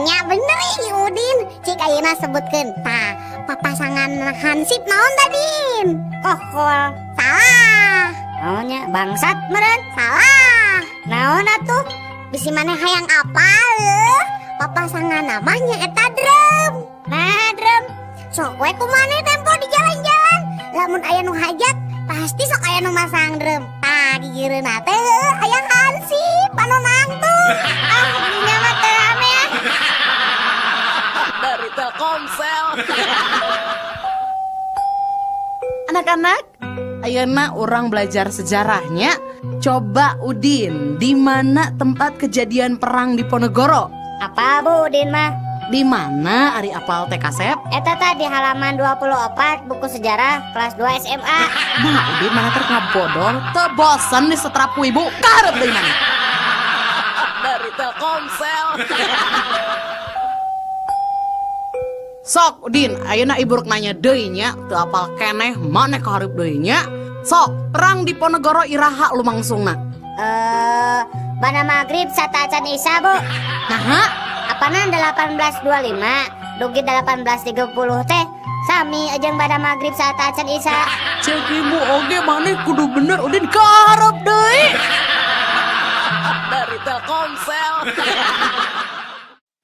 Nya bener ih Udin, cik ayeuna sebutkeun. Tah, papasangan hansip naon tadin? Kokol. Salah. Naonnya bangsat meureun? Salah. Naon atuh? Bisi maneh hayang apal eueuh? Papasangan namanya eta drum. Nah, drum. Sok we ku maneh tempo di jalan-jalan. Lamun aya nu hajat, pasti sok aya nu masang drum. Tah, gigireunna teh heueuh aya hansip anu nangtung. Ah, dinya mah teu rame ah. Dari Telkomsel. Anak-anak, ayeuna urang belajar sejarahnya. Coba Udin, di mana tempat kejadian perang Diponegoro? Apa Bu Udin mah? Di mana ari apal teh kasep? Eta tah di halaman 24 buku sejarah kelas 2 SMA. Nah, Udin mana teh ngabodor, teu bosen disetrap ku ibu, kaharep deui mana? Dari Telkomsel. Sok Udin, ayeuna ibu rek nanya deui nya, teu apal keneh maneh kaharep deui nya. Sok, perang Diponegoro iraha lumangsungna? Bana maghrib sateuacan isya, Bu. Naha? Apanan 1825 dugi 1830 teh sami jeung bada maghrib sateuacan isya. Cek ibu oge maneh kudu bener Udin kaharep deui. Dari Telkomsel.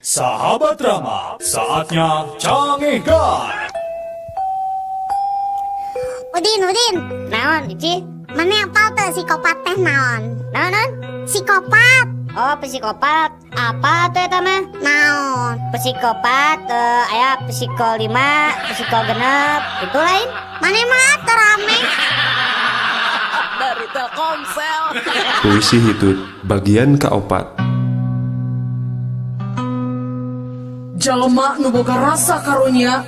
Sahabat Rama, saatnya canggihkan. Udin, Udin. Naon, Ici? Maneh apal teu psikopat teh naon? Naon, naon? Psikopat. Oh, psikopat. Apa tuh eta mah? Naon? Psikopat, aya psiko 5, psiko 6, itu lain. Maneh mah teu rame. Dari Telkomsel. Puisi hitut bagian keopat. Jalma nu boga rasa karunya,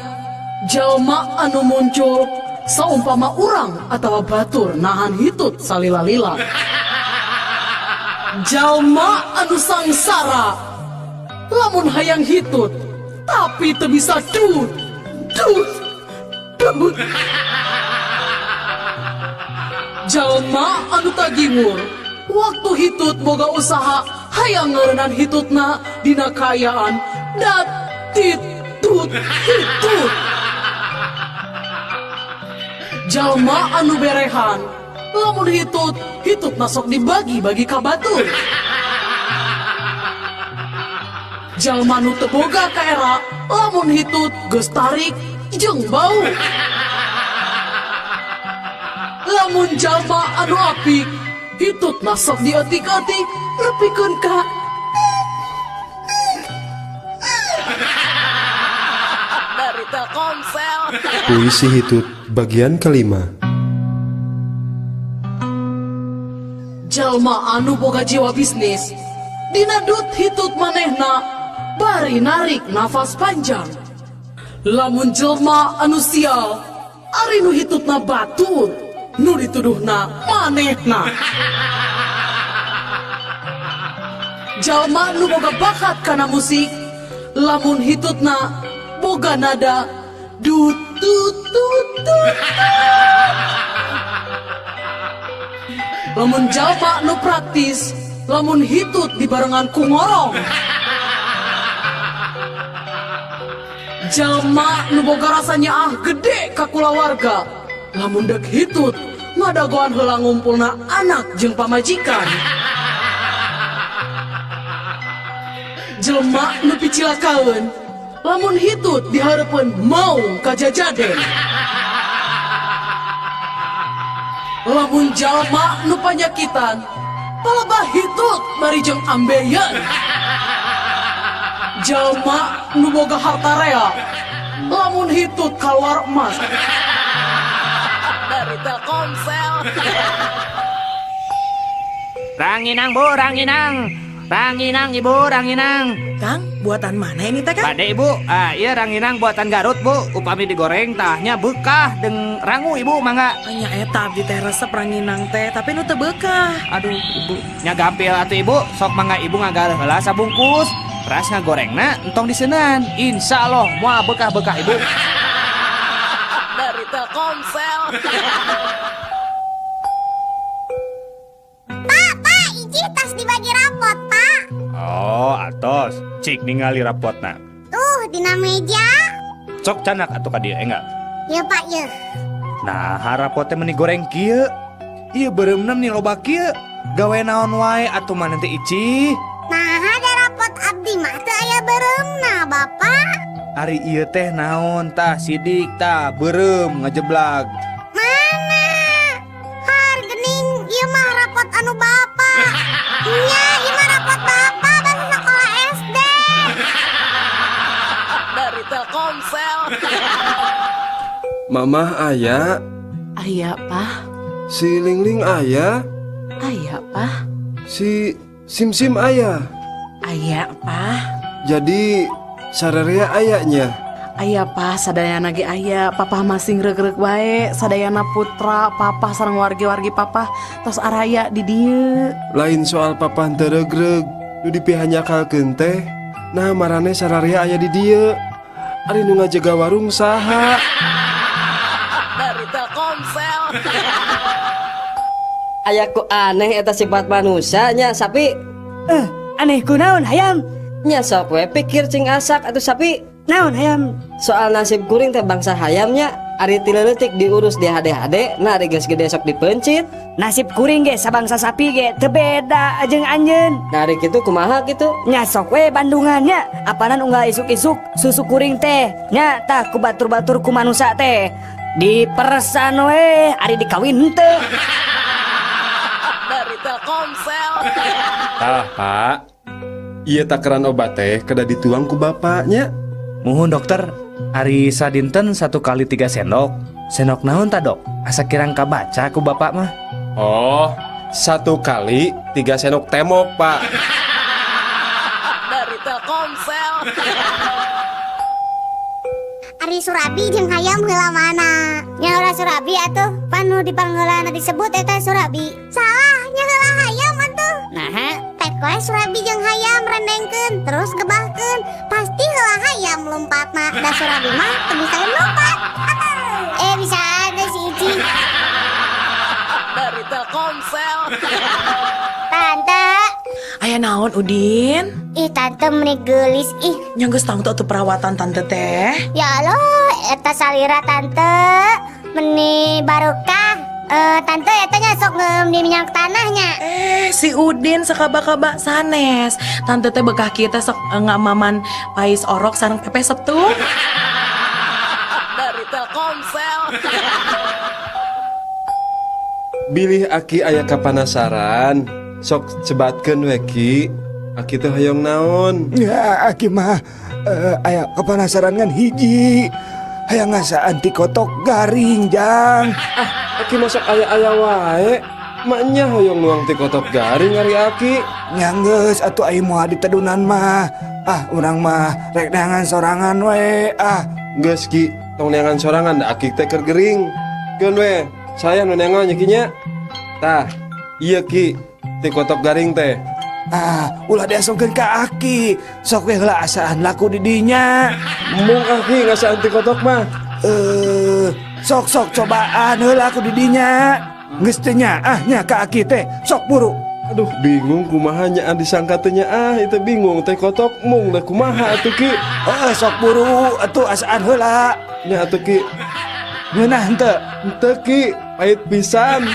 jalma anu muncul saumpama urang atawa batur nahan hitut salila-lila. Jalma anu sangsara lamun hayang hitut tapi teu bisa dut dut dut. Jalma anu tagiwur waktu hitut boga usaha hayang ngarenan hitutna dina kaayaan dat titut hitut. Jalma anu berehan lamun hitut hitut masuk dibagi-bagi ka batur. Jalma nu teu boga kaera lamun hitut geus tarik jeung bau. Lamun jalma anu apik hitut masuk dietik-etik nepikeun ka Telkomsel. Puisi Hitut bagian kelima. Jalma anu boga jiwa bisnis dina dut hitut manehna bari narik nafas panjang. Lamun jelma anu sial ari nu hitutna batur nu dituduhna manehna. Jalma nu boga bakat kana musik lamun hitutna boga nada dut tut tut tut. Lamun jalma nu praktis lamun hitut dibarengan ku ngorong. Jalma nu boga rasa nyaah gede ka kulawarga lamun dek hitut ngadagoan heula ngumpulna anak jeung pamajikan. Jelma nu picilakaeun lamun hitut dihareupeun maung kajajaden. Lamun jalma nu panyakitan palebah hitut bari jeung ambeien. Jalma nu boga harta rea lamun hitut kaluar emas. Dari Telkomsel. Ranginang bu, ranginang. Ranginang ibu, ranginang. Kang, buatan mana ini teh Kang? Bade ibu, iya ranginang buatan Garut bu. Upami digoreng tahnya bekah deng rangu ibu mangga. Nya eta abdi teh resep ranginang teh, tapi nu teu bekah. Aduh ibu, nya gampil atuh ibu, sok mangga ibu ngagaleuh heula sabungkus. Ras ngagorengna entong diseunan. Insya Allah moal bekah-bekah ibu. Dari Telkomsel. Pak, Pak, iji tas dibagi rapot, Pak. Oh, atos. Cik ningali rapotna. Tuh, dina meja. Cok canak atuh ka dieu enggak? Ya, Pak, ya. Nah, rapotnya meni goreng kieu. Ieu beureumna meni loba kieu. Gawe naon wae atuh maneh teh Ici? Nah, ada rapot abdi mah teu aya beureumna, Bapak. Ari ieu teh naon tah sidik tah beureum ngajeblag. Mana? Har geuning ieu mah rapot anu Bapak. Nya, ieu mah rapot Bapak basa sekolah SD. Dari Telkomsel. Mamah aya? Aya, Pak. Si Lingling aya? Aya, Pak. Si Sim-sim aya? Aya, Pak. Jadi sararea ayanya? Aya, Pak, sadayana ge aya. Papa masing reuk-reuk wae, sadayana putra, papa sareng wargi-wargi papa tos araya di dieu. Lain soal papa henteu reug-reug, nu dipihanyakalkeun teh. Nah, marane sararea aya di dieu. Ari nu ngajaga warung saha? Dari Telkomsel. Ayaku aneh eta sifat manusianya sapi. Aneh kunaon hayam? Nya sok we pikir cing asak atuh sapi. Naon hayam? Soal nasib kuring teh bangsa hayamnya, ari ti leutik diurus di hade-hade, nah ari geus gede sok dipencit. Nasib kuring ge sabangsa sapi ge teu beda jeung anjeun. Nah ari kitu kumaha kitu? Nya sok we bandungannya, apanan unggal isuk-isuk susu kuring teh nya tah ku batur-batur ku manusa teh. Diperesan we ari dikawin henteu. Dari Telkomsel. Tah, Pak. Ieu takaran obat teh kada dituang ku bapaknya. Muhun dokter, ari sadinten 1 kali 3 sendok. Sendok naon ta dok? Asa kirang kabaca ku bapak mah. Oh, 1 kali 3 sendok temok, Pak. Dari Telkomsel. Ari Surabi jeung hayam heula mana? Nya ora Surabi atuh, pan nu dipangheulana disebut eta Surabi. Salah, nya heula hayam atuh. Naha, tek we Surabi jeung hayam rendengkeun terus gebahkeun, pasti heula hayam lompatna. Da Surabi mah teu bisa lompat. Bisa ada si Ici. Dari Telkomsel. Tante. Aya naon Udin? Ih tante meni geulis ih. Nya geus tangtu atuh perawatan tante teh. Ya Allah, eta salira tante meni barokah. Tante eta nya sok ngeum di minyak tanahnya. Si Udin sakaba-kaba sanes. Tante teh bekah kieu teh sok ngamaman pais orok sareng pepes setu. Dari Telkomsel. Bilih aki aya kapanasaran, sok sebatkeun we ki. Aki teh hoyong naon? Ya aki mah aya kapanasaran ngan hiji. Hayang ngasaan ti kotok garing jang. Ah, aki masak aya-aya wae. Maknya hoyong nuang ti kotok garing ari aki. Nya geus atuh ai moal ditedunan mah. Ah, urang mah rek neangan sorangan we. Ah, geus ki, tong neangan sorangan da aki teh keur gering. Keun we, saya nu neangan nya ki nya. Tah, ieu ki ti kotok garing teh. Ah, ulah diasongkeun ka aki. Sok we heula asaan laku di dinya. Mung aki ngasaan ti kotok mah. Sok sok cobaan heula ku di dinya. Geus teu nyaah nya ka aki teh. Sok buru. Aduh, bingung kumaha nyaan disangka teh nyaah, itu bingung teh kotok mung da kumaha atuh ki. Heeh, sok buru atuh asaan heula. Nya atuh ki. Ngeunah henteu? Henteu ki, pahit pisan.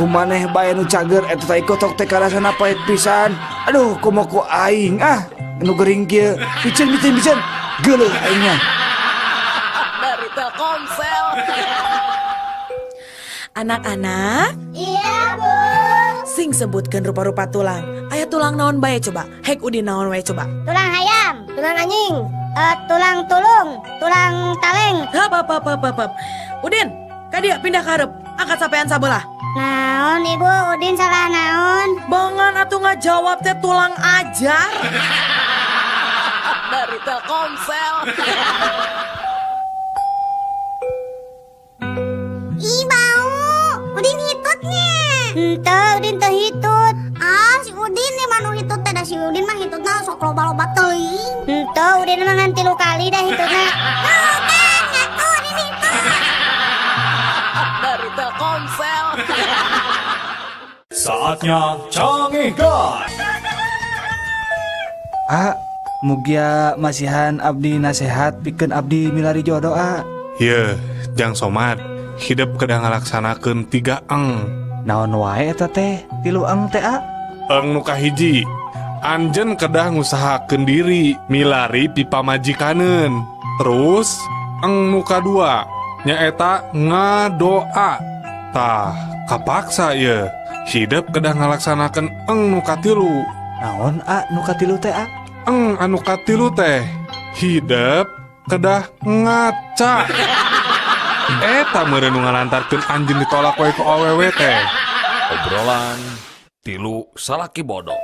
Kumaneh bae nu cager eta tai kotok teh karasana pahit pisan. Aduh, komo ku aing ah, nu gering kieu. Piceun piceun piceun. Geuleuh aingnya. Dari Telkomsel. Anak-anak. Iya, Bu. Sing sebutkan rupa-rupa tulang. Aya tulang naon bae coba? Hek Udin naon wae coba? Tulang hayam, tulang anjing, tulang tulung, tulang taleng. Hap hap hap hap hap. Udin, ka dieu pindah ka hareup. Angkat sampean sabelah. Naon ibu, Udin salah naon? Bongan atuh ngajawab teh tulang ajar. Dari Telkomsel. Ih bau, Udin hitutnya. Henteu, Udin teu hitut. Ah, si Udin nih mah nu hitut teh, da si Udin mah hitutna sok loba-loba teuing. Henteu, Udin mah ngan 3 kali dah hitutna. Tuh kan, ngaku Udin hitut. Dari Telkomsel. Saatnya Cangehgar. Ah, mugia masihan abdi nasehat pikeun abdi milari jodoh ah. Yeuh, Jang Somad, hidup kedah ngalaksanakeun 3 eng. Naon wae eta teh? 3 eng teh ah? Eng nu kahiji, anjeun kedah ngusahakeun diri milari pipamajikaneun. Terus eng nu kadua nyaeta ngadoa. Tah, kapaksa ye. Hidup kedah ngalaksanakeun eng nu katilu. Naon a nu katilu teh a? Eng anu katilu teh hidup kedah ngaca. Eta meureun nu ngalantarkeun anjeun ditolak wae ku awewe teh. Obrolan tilu salaki bodoh.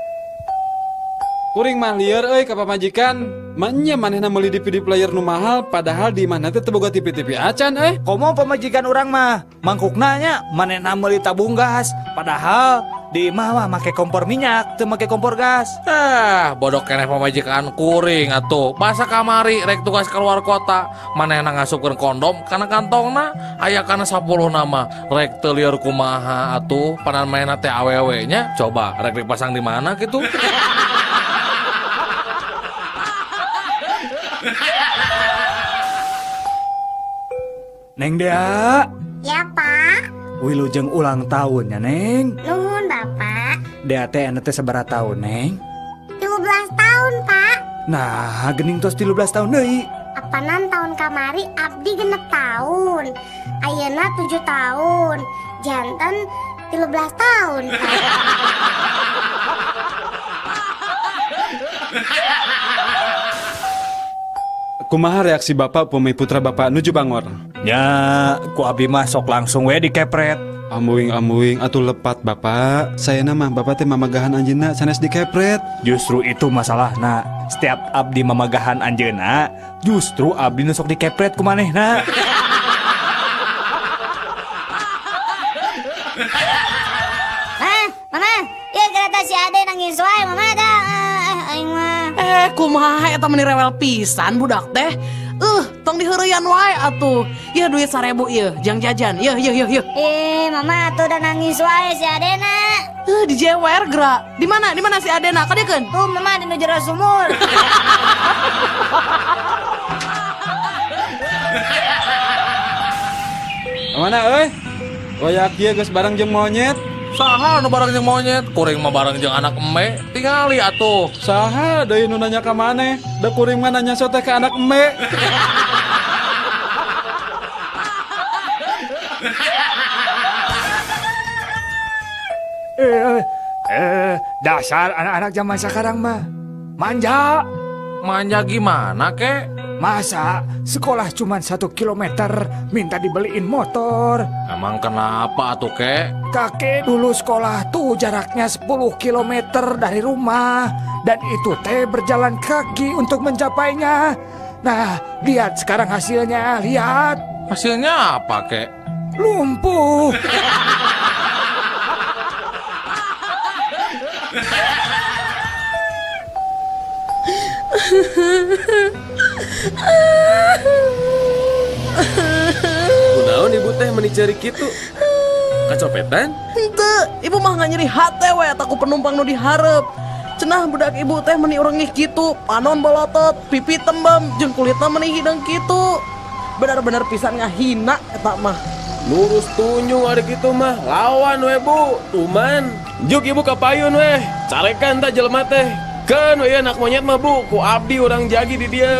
Kuring mah lieur euy ka pamajikan. Manya manehna meuli DVD player nu mahal padahal di imahna teh teu boga TV-TV acan euy. Komo pamajikan urang mah mangkukna nya manehna meuli tabung gas padahal di imah mah make kompor minyak teu make kompor gas. Ah, bodoh keneh pamajikan kuring atuh. Basa kamari rek tugas keluar kota, manehna ngasupkeun kondom kana kantongna aya kana 10 nama. Rek teu lieur kumaha atuh panan manehna teh awewe nya. Coba rek dipasang di mana kitu? Neng Dea. Ya Pak. Wilujeng ulang tahun ya Neng. Nuhun Bapak. Dea teh anu teh sabaraha tahun Neng? 13 tahun Pak. Nah gening tos 13 tahun deui. Apanan tahun kamari abdi 6 tahun. Ayeuna 7 tahun. Janten 13 tahun Pak. Kumaha reaksi bapak pemi putra bapak nuju bangor? Nya, ku abdi mah sok langsung we dikepret. Amuing-amuing atuh lepat bapak. Saya mah bapak teh mamagahan anjeunna sanes dikepret. Justru itu masalahna. Setiap abdi mamagahan anjeunna, justru abdi nu sok dikepret ku manehna. Mah, mama, ieu kereta si Ade nangis wae mama dah. Aing mah. Kumaha eta meni rewel pisan budak teh. Tong diheureyan wae atuh. Yeuh duit 1000 ieu, jang jajan. Yeuh yeuh yeuh yeuh. Mama atuh udah nangis wae si Adena. Dijewer geura. Di mana? Di mana si Adena? Kadiekeun? Tuh mama di nu jero sumur. Mana euy? Goyak ieu geus bareng jeung monyet. Saha nu bareng jeung monyet? Kuring mah bareng jeung anak eme. Tingali atuh. Saha deui nu nanya ka maneh? Da kuring mah nanya sote ka anak eme. Dasar anak-anak zaman sekarang mah manja. Manja gimana kek? Masa sekolah cuma 1 kilometer minta dibeliin motor? Emang kenapa tuh kek? Kakek dulu sekolah tuh jaraknya 10 kilometer dari rumah. Dan itu teh berjalan kaki untuk mencapainya. Nah, lihat sekarang hasilnya, lihat. Hasilnya apa kek? Lumpuh. Kunaon ibu teh meni ceurik kitu? Kacopetan? Henteu, ibu mah nggak nyeri hate we eta ku penumpang nu dihareup. Cenah budak ibu teh meni urengih kitu, panon bolotot, pipi tembem, jeung kulitna meni hideung kitu. Benar-benar pisan ngahina eta mah. Lurus tunjung ari kitu mah, lawan we bu, tuman. Juk ibu kapayun we, carekan tah jelema teh. Keun we anak monyet mah bu, ku abdi urang jagi di dieu.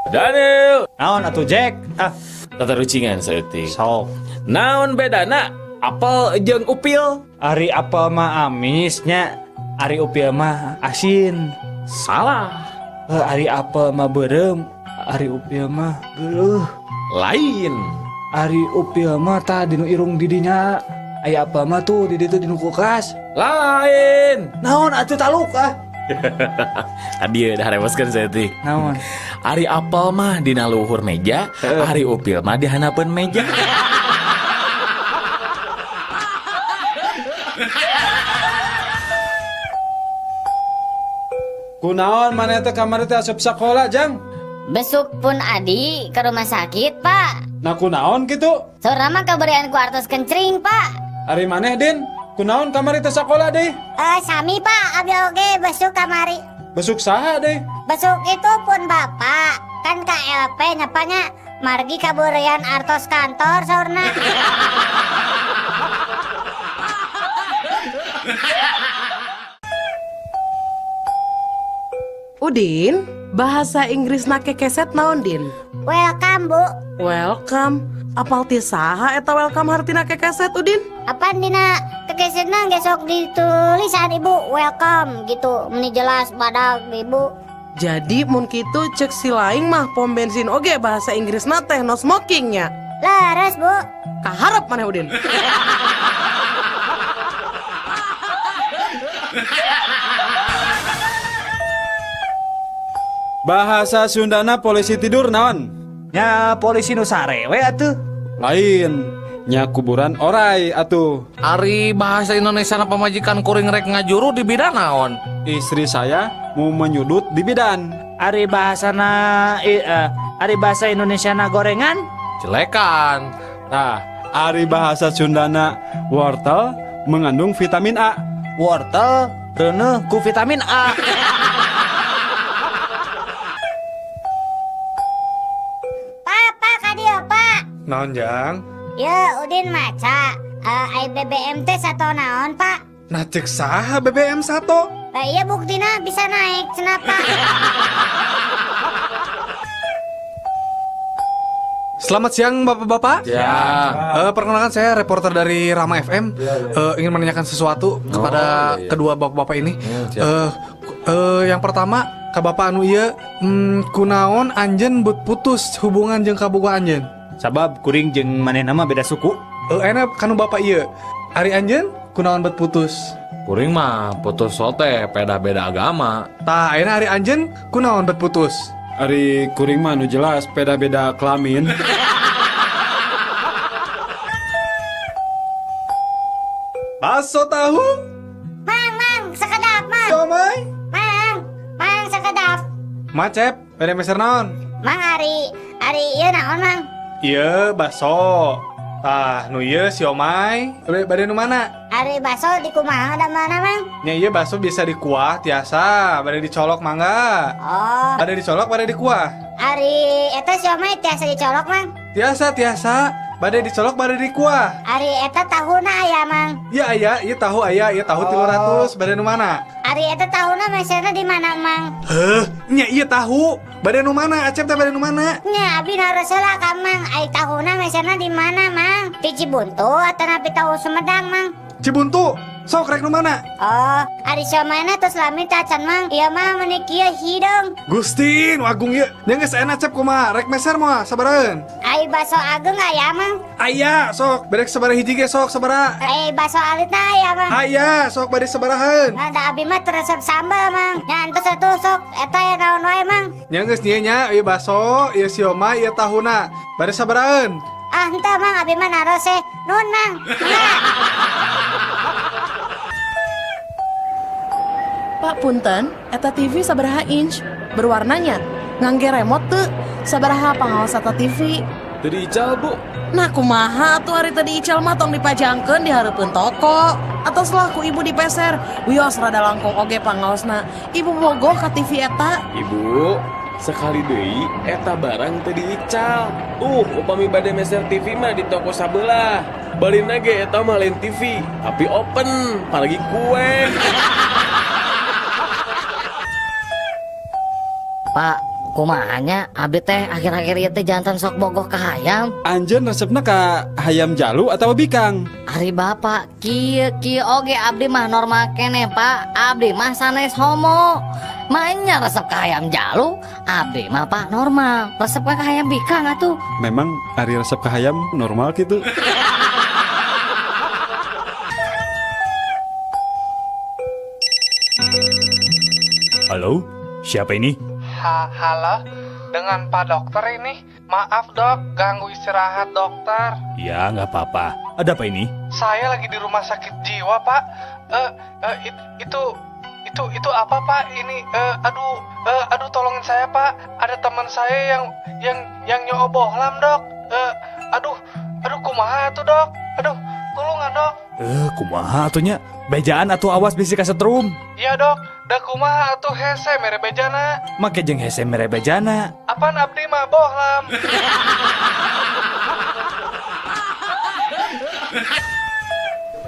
Daniel. Naon atuh Jack? Ah, tatarucingan saeutik. Sok. Naon bedana apel jeung upil? Ari apel mah amis nya, ari upil mah asin. Salah. Ari apel mah beureum, ari upil mah geuleuh. Lain. Ari upil mah tah dinu irung didinya. Aya apel mah tuh di ditu dinu kulkas. Lain. Naon atuh taluk ah. Tadi udah reweskeun saeutik. Naon? Ari apel mah dina luhur meja, ari upil mah di handapeun meja. Kunaon maneh teh kamari teh asup sakola, Jang? Besuk pun adi ke rumah sakit, Pak. Nah kunaon kitu? Saurna mah kaberian ku artos kencring, Pak. Ari maneh, Din? Kunaon kamari teh sakola deh? Sami Pak, abdi oge besuk kamari. Besuk saha deh? Besuk itu pun bapak, kan KLP nyapanya margi kaburian artos kantor saurna. Udin, bahasa Inggrisna kekeset naon Din? Welcome, Bu. Welcome. Apal ti saha eta welcome hartina kekeset Udin? Apaan dina kekesetna gesok ditulisan Ibu welcome gitu, meni jelas badag Ibu. Jadi mun kitu cek si laing mah pom bensin oge bahasa Inggrisna teh no smoking nya. Leres, Bu. Kaharep maneh Udin. Bahasa Sundana polisi tidur naon? Nya polisi nu sare we atuh. Lain, nya kuburan orai atuh. Ari bahasa Indonesia na pamajikan kuring rek ngajuru di bidan naon? Istri saya mau menyudut di bidan. Ari bahasana ari bahasa Indonesia na gorengan? Jelekan. Nah, ari bahasa Sundana wortel mengandung vitamin A. Wortel reuneuh ku vitamin A. Naon Jang? Ya Udin maca ai BBM teh sato naon Pak? Nah cek saha BBM sato? Lah iya buktina bisa naik cenah Pak. Selamat siang Bapak-bapak. Ya. Perkenalkan saya reporter dari Rama FM. Ya, ya. Ingin menanyakan sesuatu kepada kedua bapak-bapak ini. Yang pertama ka bapak anu ieu, kunaon anjeun but putus hubungan jeung kabogoh anjeun? Sabab kuring jeung manehna mah beda suku. Enak kanu bapak ieu. Ari anjeun kunaon bet putus? Kuring mah putus sote beda-beda agama. Tah ayeuna ari anjeun kunaon bet putus? Ari kuring mah nu jelas beda-beda kelamin. Bakso tahu? Mang, mang, sekedap mang. Comai? Mang, mang sekedap. Macep, bade meser naon? Mang ari ieu naon mang? Iya, bakso. Tah, nu ieu siomay. Bade nu mana? Ari bakso di kumaha da mana, Mang? Nya ieu bakso bisa dikuah tiasa, bade dicolok mangga. Oh. Bade dicolok, bade dikuah. Ari eta siomay tiasa dicolok, Mang? Tiasa, tiasa. Bade dicolok, bade dikuah. Ari eta tahuna aya, Mang? Iya aya, ieu tahu aya, ieu tahu 300, bade nu mana? Ari eta tahuna meserna di mana, Mang? Heuh, nya ieu tahu. Bade nu mana? Acep teh bade nu mana? Nya abi naros heula ka Mang, ai tahuna meserna di mana, Mang? Di Cibuntu atanapi tahu Sumedang, Mang? Cibuntu. Sok rek nu mana? Oh, ari siomayna tos lami tacan Mang. Ieu mah meuni kieu hidung. Gusti, nu agung ieu. Nya geus enak cep kumaha? Rek meser moal sabaraheun? Ai baso agung aya Mang. Aya, sok. Berek sabaraha hiji ge sok sabaraha? Ai baso alitna aya Mang. Aya, sok bade sabaraheun? Nah, da abi mah teu resep sambal Mang. Nya entos atuh sok eta ya naon wae Mang. Nya geus nya nya ieu baso, ieu siomay, ieu tahuna. Bade sabaraheun? Ah, henteu Mang, abi mah naros eh. Nuhun Mang. Pak punten, eta TV sabaraha inch berwarnanya ngangge remote teu sabaraha pangaos eta TV. Teu diical Bu. Nah kumaha atuh ari teu diical mah tong dipajangkeun di hareupeun toko. Atos lah ku ibu dipeser, wios rada langkung oge pangaosna. Ibu bogoh ka TV eta. Ibu, sekali deui eta barang teu diical. Upami bade meser TV mah di toko sabelah. Balina ge eta mah lain TV, tapi open, apalagi kue. Pak, kumahanya abdi teh akhir-akhir ieu teh jantan sok bogoh ka hayam. Anjeun resepna ka hayam jalu atawa bikang? Ari bapak, kieu kieu oge abdi mah normal keneh Pak. Abdi mah sanes homo. Maenya resep ka hayam jalu, abdi mah Pak normal. Resep ka hayam bikang atuh. Memang ari resep ka hayam normal gitu. Halo, siapa ini? Halo, dengan Pak Dokter ini. Maaf dok, ganggu istirahat dokter. Ya, nggak apa-apa. Ada apa ini? Saya lagi di rumah sakit jiwa Pak. Itu apa Pak? Ini aduh tolongin saya Pak. Ada teman saya yang nyobohlam dok. Aduh kumaha tuh dok. Aduh, tulungan dok. Kumaha atunya? Bejaan atuh awas bisi kasetrum. Iya dok, da kumaha atuh hese mere bejana. Make jeung hese mere bejana. Apaan abdi mah bohlam.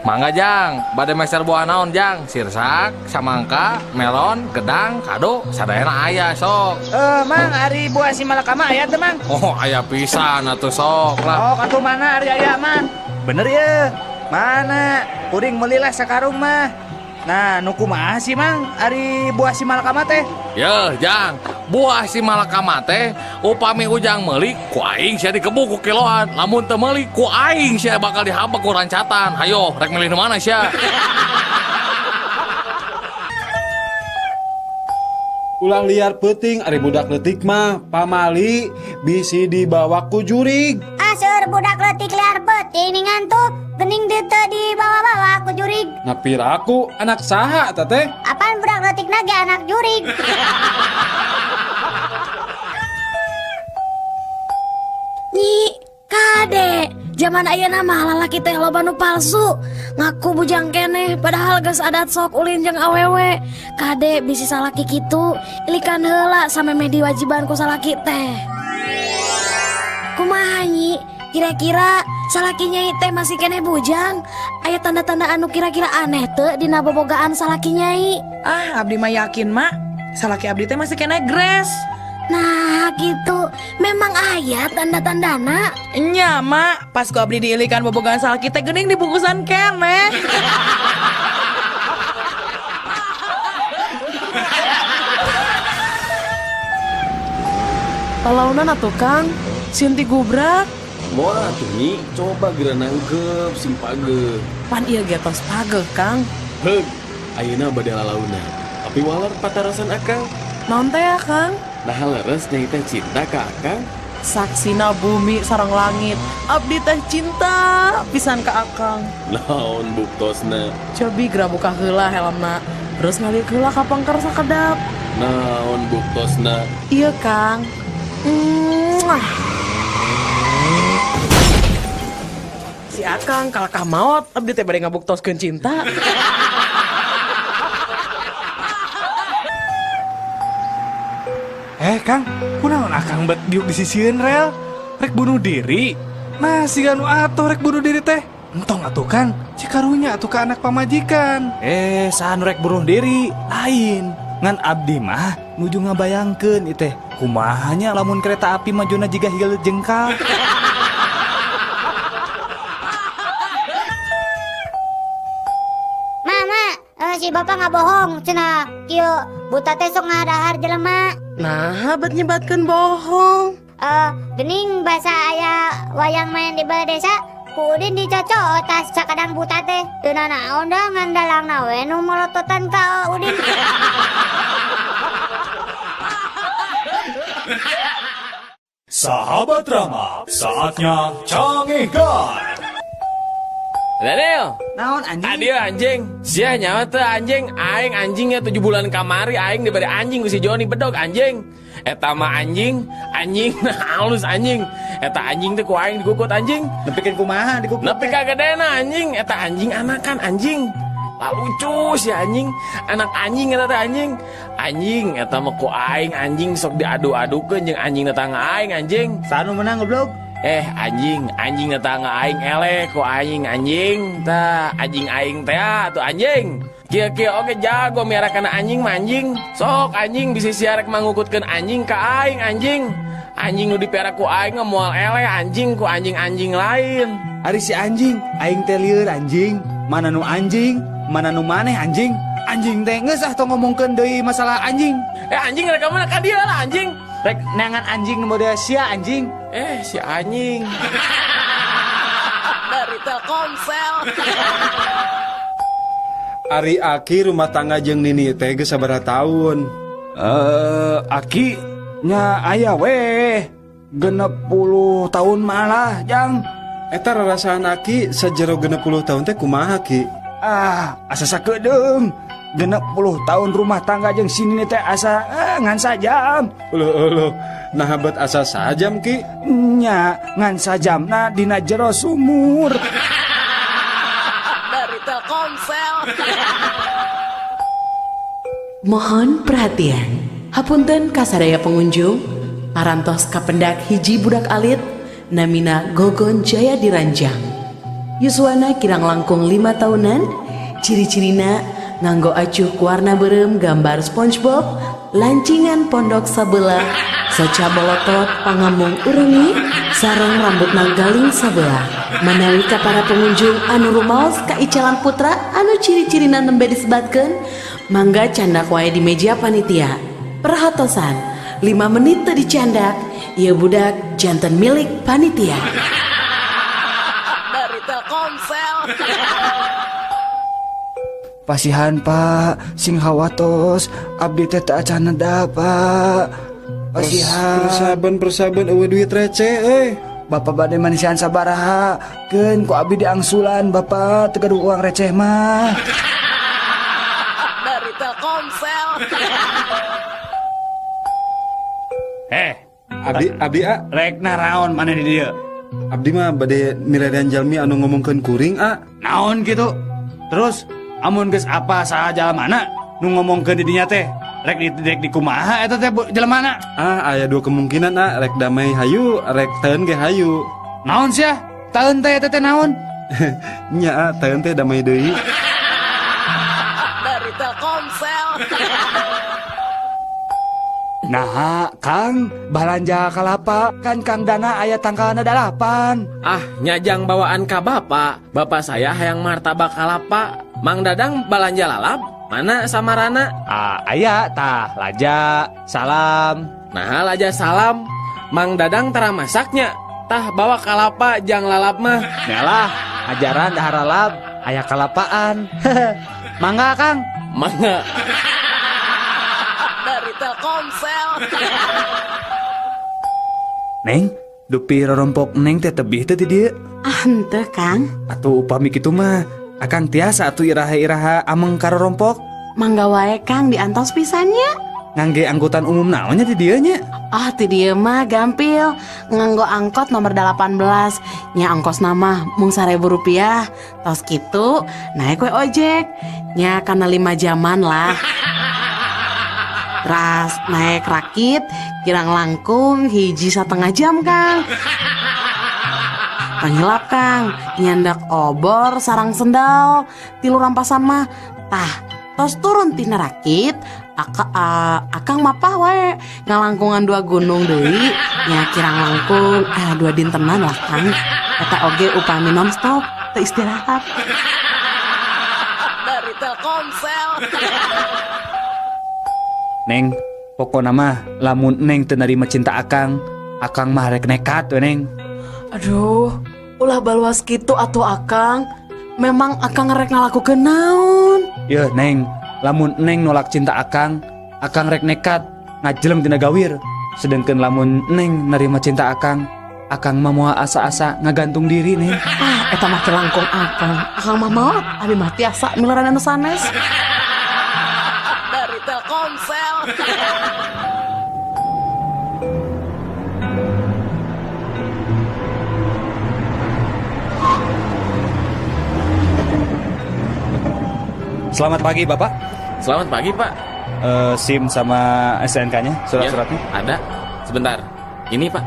Mangga Jang, bade meser buah naon Jang? Sirsak, samangka, melon, gedang, kado, sadayana aya sok. Mang, ari buah si malakama aya teu Mang? Oh, aya pisan atuh sok lah. Oh, atuh mana ari aya Mang? Bener ya? Mana? Kuring melilah sakarung mah. Nah, nu kumaha sih Mang ari buah si malakama teh? Yeuh, Jang, buah si malakama teh upami ujang meuli ku aing sia digebuk ku kiloan. Lamun teu meuli ku aing sia bakal dihabek ku rancatan. Hayo, rek milih nu mana sia? Ulah liar peuting ari budak leutik mah pamali bisi dibawa ku jurig. Ah, seueur budak leutik liar peuting ngantuk. Gening teu dibawa-bawa ku jurig. Napir aku anak saha eta teh? Apaan budak leutik na ge anak jurig. Nyi, kade, zaman ayeuna mah lalaki teh loba nu palsu. Ngaku bujang keneh padahal geus adat sok ulin jeung awewe. Kade bisi salaki kitu, ilikan heula samemeh diwajiban ku salaki teh. Kumaha nyi? Kira-kira salaki nyai teh masih keneh bujang? Aya tanda-tanda anu kira-kira aneh teu dina bobogaan salaki nyai? Ah, abdi mah yakin mak, salaki abdi teh masih keneh gres. Nah gitu, memang aya tanda-tandana. Nya mak, pas ku abdi diilikan bobogaan salaki teh geuning dibungkusan keneh. Palaunan atuh Kang, sinti gubrak. Moal atuh Nyi, coba geura nangkep sing pageuh. Pan ieu ge tos pageuh Kang. Heug, ayeuna bade lalaunan. Tapi waler patarasan akang. Naon teh Kang? Nah leres nyai teh cinta ka akang. Saksina bumi sareng langit, abdi teh cinta pisan ka akang. Naon buktosna? Cobi geura buka heula helmna, terus ngalik heula ka pangker sakedap. Naon buktosna? Iya Kang. Muah. Si akang kalakah maot, abdi teh bade ngabuktoskeun cinta. Kang, kunaon akang bet diuk di sisieun rel? Rek bunuh diri. Nah, siga nu atuh rek bunuh diri teh. Entong atuh Kang, cikarunya atuh ka anak pamajikan. Saha nu rek bunuh diri? Lain. Ngan abdi mah nuju ngabayangkeun ieu teh. Kumaha nya lamun kereta api majuna jiga hileut jengkal. Ci bapak nggak bohong cenah kieu buta teh sok ngadahar jelema. Nah, bet nyebatkeun bohong. Gening basa aya wayang main di balai desa ku Udin dicocok tas sakadang buta teh. Teu nanaon da ngan dalangna we nu molototan ka Udin. Sahabat Rama, saatnya Cangehgar. Daniel, naon anjing? Tadi anjing, sia nyawa teh anjing, aing anjingnya 7 bulan kamari aing diberi anjing ku si Joni bedog anjing. Eta mah anjing, anjing halus anjing. Eta anjing teh ku aing dikukut anjing. Nepikeun kumaha dikukut? Nepi ka gedena anjing, eta anjing anakan anjing. Lah lucu si anjing, anak anjing eta teh anjing. Anjing eta mah ku aing anjing sok diadu-adukeun jeung anjing tetangga aing anjing. Sanu menang goblok. Anjing, anjing tetangga aing eleh ku aing anjing. Tah anjing aing teh atuh anjing. Kieu-kieu oge jago miara kana anjing mah anjing. Sok anjing bisi sia rek mangukutkeun anjing ka aing anjing. Anjing nu dipiara ku aing mah moal eleh anjing ku anjing-anjing lain. Ari si anjing, aing teh lieur anjing. Mana nu anjing, mana nu maneh anjing. Anjing teh geus ah tong ngomongkeun deui masalah anjing. Anjing rek ka mana ka dieu lah anjing. Rek neangan anjing nu model sia anjing. Si anjing. Dari Telkomsel. Ari Aki rumah tangga jeung Nini teh geus sabaraha taun? Aki nya aya weh 60 tahun malah jang. Eta rarasaan Aki sajero 60 tahun teh kumaha Ki? Ah, asa sakedeung. 60 tahun rumah tangga jeung si Nini teh asa ngan sajam. Uluh uluh, nah bet asa sajam Ki? Nya ngan sajamna dina jero sumur. Dari Telkomsel. Mohon perhatian. Hapunten kasadaya pengunjung, parantos kapendak hiji budak alit namina Gogon Jaya Diranjang. Yuswana kirang langkung 5 tahunan, ciri-cirina nganggo acuh warna berem gambar SpongeBob, lancingan pondok sabelah, soca bolotot pangamung urengi, sareng rambutna galing sabelah. Manawi ka para pengunjung anu rumaos ka Icalan Putra anu ciri-cirina nembe disebatkeun, mangga candak wae di meja panitia. Perhatosan, 5 menit teu dicandak, ieu budak janten milik panitia. Dari Telkomsel. Pasihan Pak, sing hawatos, abdi teh teu acan neda Pak. Pasihan. Persaban eueuh duit receh euy. Bapak bade manisian sabaraha, keun ku abdi diangsulan Bapak teu gaduh uang receh mah. Dari Telkomsel. Abdi a rek naraon maneh di dieu? Abdi mah bade miredan jalmi anu ngomongkeun kuring a. Naon kitu? Terus amun geus apa saha jalamana nu ngomongkeun di dinya teh rek di kumaha eta teh jalamana? Ah, aya dua kemungkinan a, rek damai hayu, rek taeun ge hayu. Naon sia? Taeun teh eta teh naon? Nya a, taeun teh damai deui. Dari Telkomsel. Nah, Kang, balanja kalapa kan Kang Dana aya tangkalna 8. Ah, nyajang bawaan ka bapak. Bapak saya hayang martabak kalapa. Mang Dadang balanja lalap, mana samarana? Ah, aya tah laja, salam. Nah, laja salam. Mang Dadang tara masaknya. Tah bawa kalapa jang lalap mah. Nyalah, ajaran dahar lalap, aya kalapaan. Mangga, Kang. Mangga. Dari Telkomsel. Neng, dupi rorompok neng teh tebih teh di dieu. Ah, henteu, Kang. Atuh upami kitu mah, akang tiasa atuh iraha-iraha ameng ka rorompok. Mangga wae Kang diantos pisannya. Ngangge angkutan umum naonnya di dieu nya? Ah, ti dieu mah gampil. Nganggo angkot nomor 18. Nya ongkosna mah mung 1.000 rupiah. Tos kitu naik we ojek. Nya kana 5 jaman lah. Ras naik rakit kirang langkung 1,5 jam Kang. Pangilap Kang, nyandak obor sarang sendal, tilu rampasan mah. Tah, tos turun tina rakit, akang mapah wae ngalangkungan 2 gunung deui, nya kirang langkung 2 dintenan lah Kang. Eta oge upami nonstop, teu istirahat. Dari Telkomsel. Neng, pokona mah lamun Neng teu narima cinta Akang, Akang mah rek nekat we Neng. Aduh, ulah baluas kitu atuh Akang. Memang Akang rek ngalakukeun naon? Yeuh Neng, lamun Neng nolak cinta Akang, Akang rek nekat ngajeleng tina gawir. Sedangkan lamun Neng narima cinta Akang, Akang mah moal asa-asa ngagantung diri Neng. Ah, eta mah kelangkung Akang. Akang mah maot, abi mah tiasa mileran anu sanes. Dari Telkomsel. Selamat pagi Bapak. Selamat pagi Pak. SIM sama STNK-nya, surat-suratnya? Ya, ada. Sebentar. Ini Pak.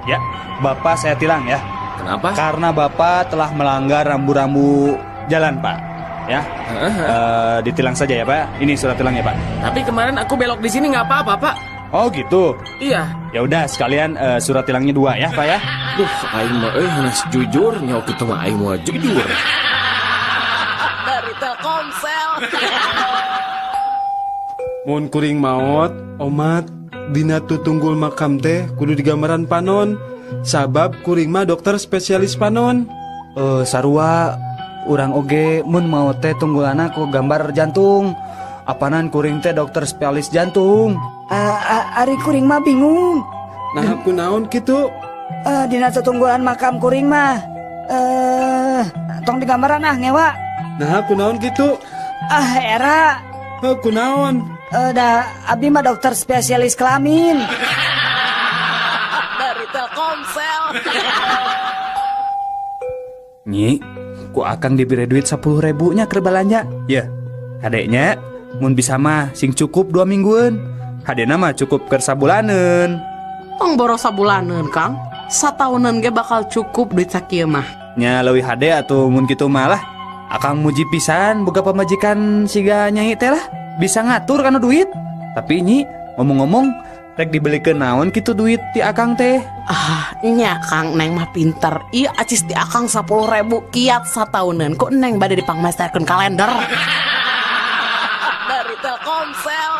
Ya, Bapak saya tilang ya. Kenapa? Karena Bapak telah melanggar rambu-rambu jalan Pak. Ya, ditilang saja ya Pak. Ini surat tilangnya Pak. Tapi kemarin aku belok di sini nggak apa-apa Pak. Oh gitu. Iya. Ya udah sekalian surat tilangnya 2 ya Pak ya. Duh, aing mah euy hanas jujur nyawa kitu mah aing mah jujur. Dari Telkomsel. Mun kuring maot, omat dina tutunggul makam teh kudu digambaran panon. Sabab kuring mah dokter spesialis panon. Sarua urang oge mun maot teh tunggulana ku gambar jantung. Apanan kuring teh dokter spesialis jantung. Ari kuring mah bingung. Nah ku naon kitu? Dina tutunggulan makam kuring mah tong digambaran ah ngewa. Nah ku naon kitu? Ah era. Ku naon? Dah abdi mah dokter spesialis kelamin. Dari Telkomsel. Nyi, ku Akang diberi duit 10.000 nya keur balanja. Ya, kadeknya mun bisa mah sing cukup 2 mingguan. Hadena mah cukup keur sabulaneun. Tong boros sabulaneun, Kang. Sataunan ge bakal cukup duit sakieu mah. Nya leuwih hade atuh mun kitu mah lah. Akang muji pisan boga pamajikan siga nyai teh lah. Bisa ngatur kana duit. Tapi nyi, ngomong-ngomong rek dibelikeun naon kitu duit ti Akang teh? Ah, nya Kang, Neng mah pinter. Ieu acis ti Akang 10.000 kiat satauneun. Kok Neng bade dipangmesterkeun kalender. Dari Telkomsel.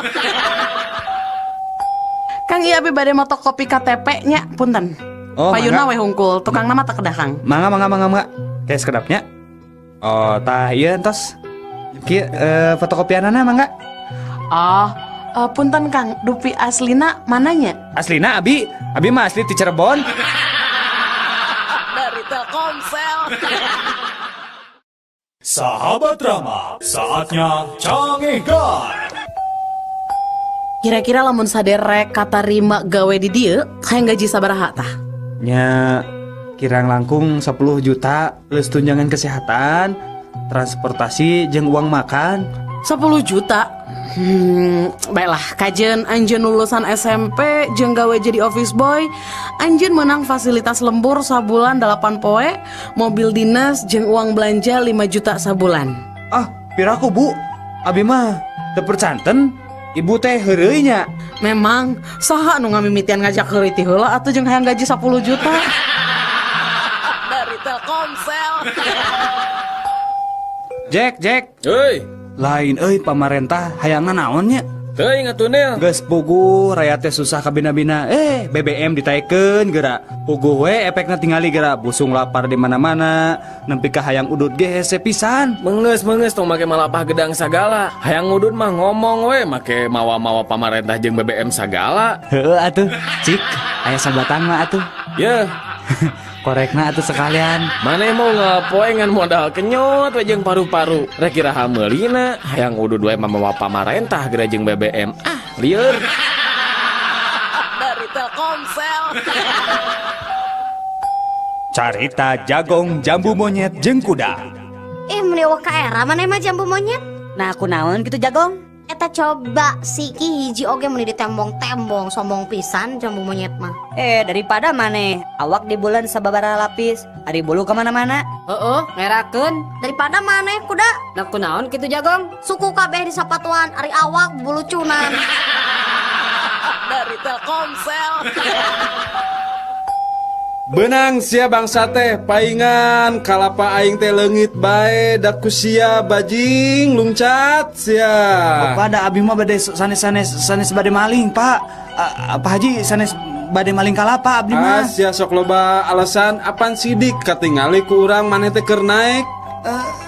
Kang ieu abi bade motokopi KTP nya, punten. Oh, payuna we hungkul, tukang nama tak kedah Kang. Mangga mangga mangga mangga. Kayak sekedapnya. Oh, tah ieu entos. Kieu fotokopianana mangga. Oh, punten Kang, dupi aslina mananya? Aslina abi, abi mah asli ti Cirebon. Dari Telkomsel. Sahabat Rama, saatnya canggihkan. Kira-kira lamun saderek katarima gawe di dieu, hayang gaji sabaraha tah? Nya kirang langkung 10 juta plus tunjangan kesehatan, transportasi jeung uang makan. 10 juta? Baiklah, kajen anjeun lulusan SMP jeung gawe jadi office boy, anjeun menang fasilitas lembur sabulan 8 poe, mobil dinas jeung uang belanja 5 juta sabulan. Ah, piraku Bu, abi mah teu percanten. Ibu teh heureuy nya. Memang saha nu ngamimitian ngajak heureuy ti heula atuh jeung hayang gaji 10 juta. Dari Telkomsel. Jack, Jack. Euy. Lain euy pamarentah hayangna naon nya? Teuing atuh Nel. Geus puguh rakyat teh susah kabina-bina. BBM ditaekeun geura. Puguh we efekna tingali geura busung lapar di mana-mana, nempi ka hayang udud ge hese pisan. Mengeus tong make malapah gedang sagala. Hayang udud mah ngomong we make mawa-mawa pamarentah jeung BBM sagala. Heueuh atuh, cik, aya sabatang mah atuh. Yeuh. Korekna atuh sekalian. Mane mau ngapoe ngan modal kenyot we jeung paru-paru. Rek iraha meulina, hayang udud we mamawa pamarentah geura jeung BBM. Ah, lieur. Dari Telkomsel. Carita jagong jambu monyet jeung kuda. Meni eueuh ka era maneh mah jambu monyet. Nah, aku naon kitu jagong? Eta coba siki hiji oge meni ditembong-tembong sombong pisan jambu monyet mah. Daripada maneh awak di bulan sababaraha lapis, ari bulu kemana-mana. Heeh, ngerakeun. Daripada maneh kuda. Nah, kunaon kitu jagong? Suku kabeh di sapatuan, ari awak bulucunan. Dari Telkomsel. Benang sia bangsa teh paingan kalapa aing teh leungit bae da ku sia bajing lungcat sia. Bapak da abi mah bade sanes-sanes sanes bade maling, Pak. Pak Haji sanes bade maling kalapa abdi mah. Ah, sia sok loba alasan apan sidik katingali ku urang maneh teh keur naek.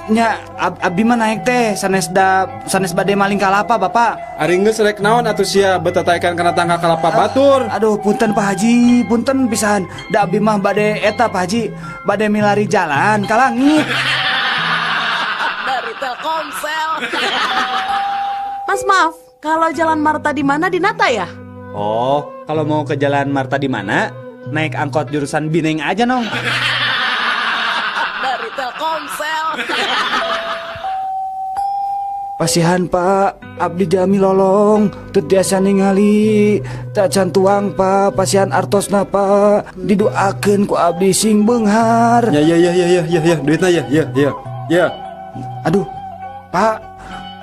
Nya abdi mah naik teh sanes da sanes bade maling kalapa Bapak. Ari geus rek naon atuh sia betataikan kana tangga kalapa batur. Aduh punten Pak Haji, punten pisan. Da abdi mah bade eta Pak Haji, bade milari jalan ka langit. Dari Telkomsel. Mas maaf, kalau Jalan Marta di mana di Nata ya? Oh, kalau mau ke Jalan Marta di mana? Naik angkot jurusan Bineng aja nong. Dari Telkomsel. Pasihan Pak, abdi jami lolong, teu tiasa ningali, tacan tuang Pak, pasihan artosna Pak, didoakeun ku abdi sing beunghar. Ya ya ya ya ya ya ya, duitna ya ya ya ya. Aduh, Pak,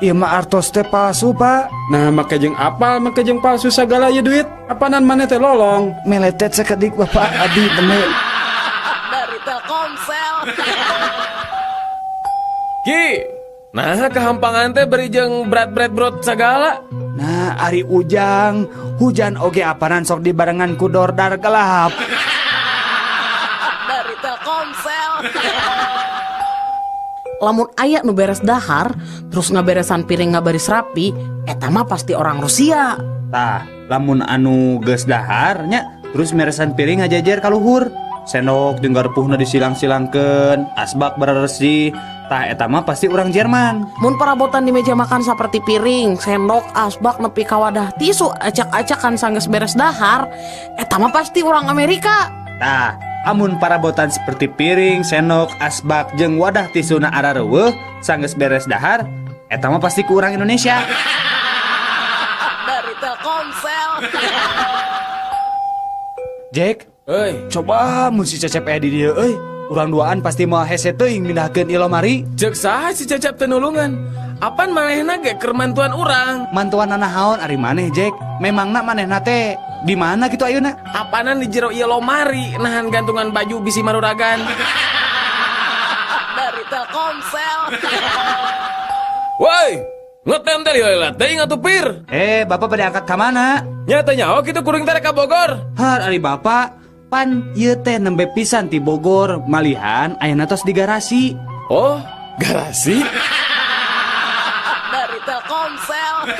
ieu mah artos teh palsu Pak. Nah, make jeung apal, make jeung palsu sagala ieu duit. Apanan maneh teh lolong? Meletet sakedik Bapak abdi teme. Dari Telkomsel. Ki, nah kehampangan teh beri jeung berat-berat brot sagala. Nah, ari ujang, hujan oge apanan sok dibarengan ku dordar gelap. Dari Telkomsel. Lamun aya nu beres dahar, terus ngaberesan piring ngabaris rapi, eta mah pasti orang Rusia. Tah, lamun anu geus dahar nya, terus meresan piring ngajajer ka luhur. Sendok jeung garpuhna disilang-silangkeun, asbak beresih. Tah eta mah pasti urang Jerman. Mun parabotan di meja makan seperti piring, sendok, asbak nepi ka wadah tisu acak-acakan sanggeus beres dahar, eta mah pasti urang Amerika. Tah, amun parabotan seperti piring, sendok, asbak jeung wadah tisuna arareuweuh sanggeus beres dahar, eta mah pasti ku urang Indonesia. Dari Telkomsel. Jack, euy, coba mun si Cecep aya di dieu euy. Urang duaan pasti moal hese teuing mindahkeun ieu lomari. Ceuk saha si Cecep teu nulungan? Apan manehna ge keur mantuan urang? Mantuan naon ari maneh, Jack? Memangna manehna teh di mana kitu ayeuna? Apanan di jero ieu lomari nahan gantungan baju bisi maruragan. Dari Telkomsel. Woi, ngetem teh lila teuing atuh pir. Bapak bade angkat ka mana? Nya teh nyaho kitu kuring teh ka Bogor. Har ari bapak pan ieu teh nembe pisan ti Bogor, malihan ayeuna tos di garasi. Oh, garasi? Dari Telkomsel.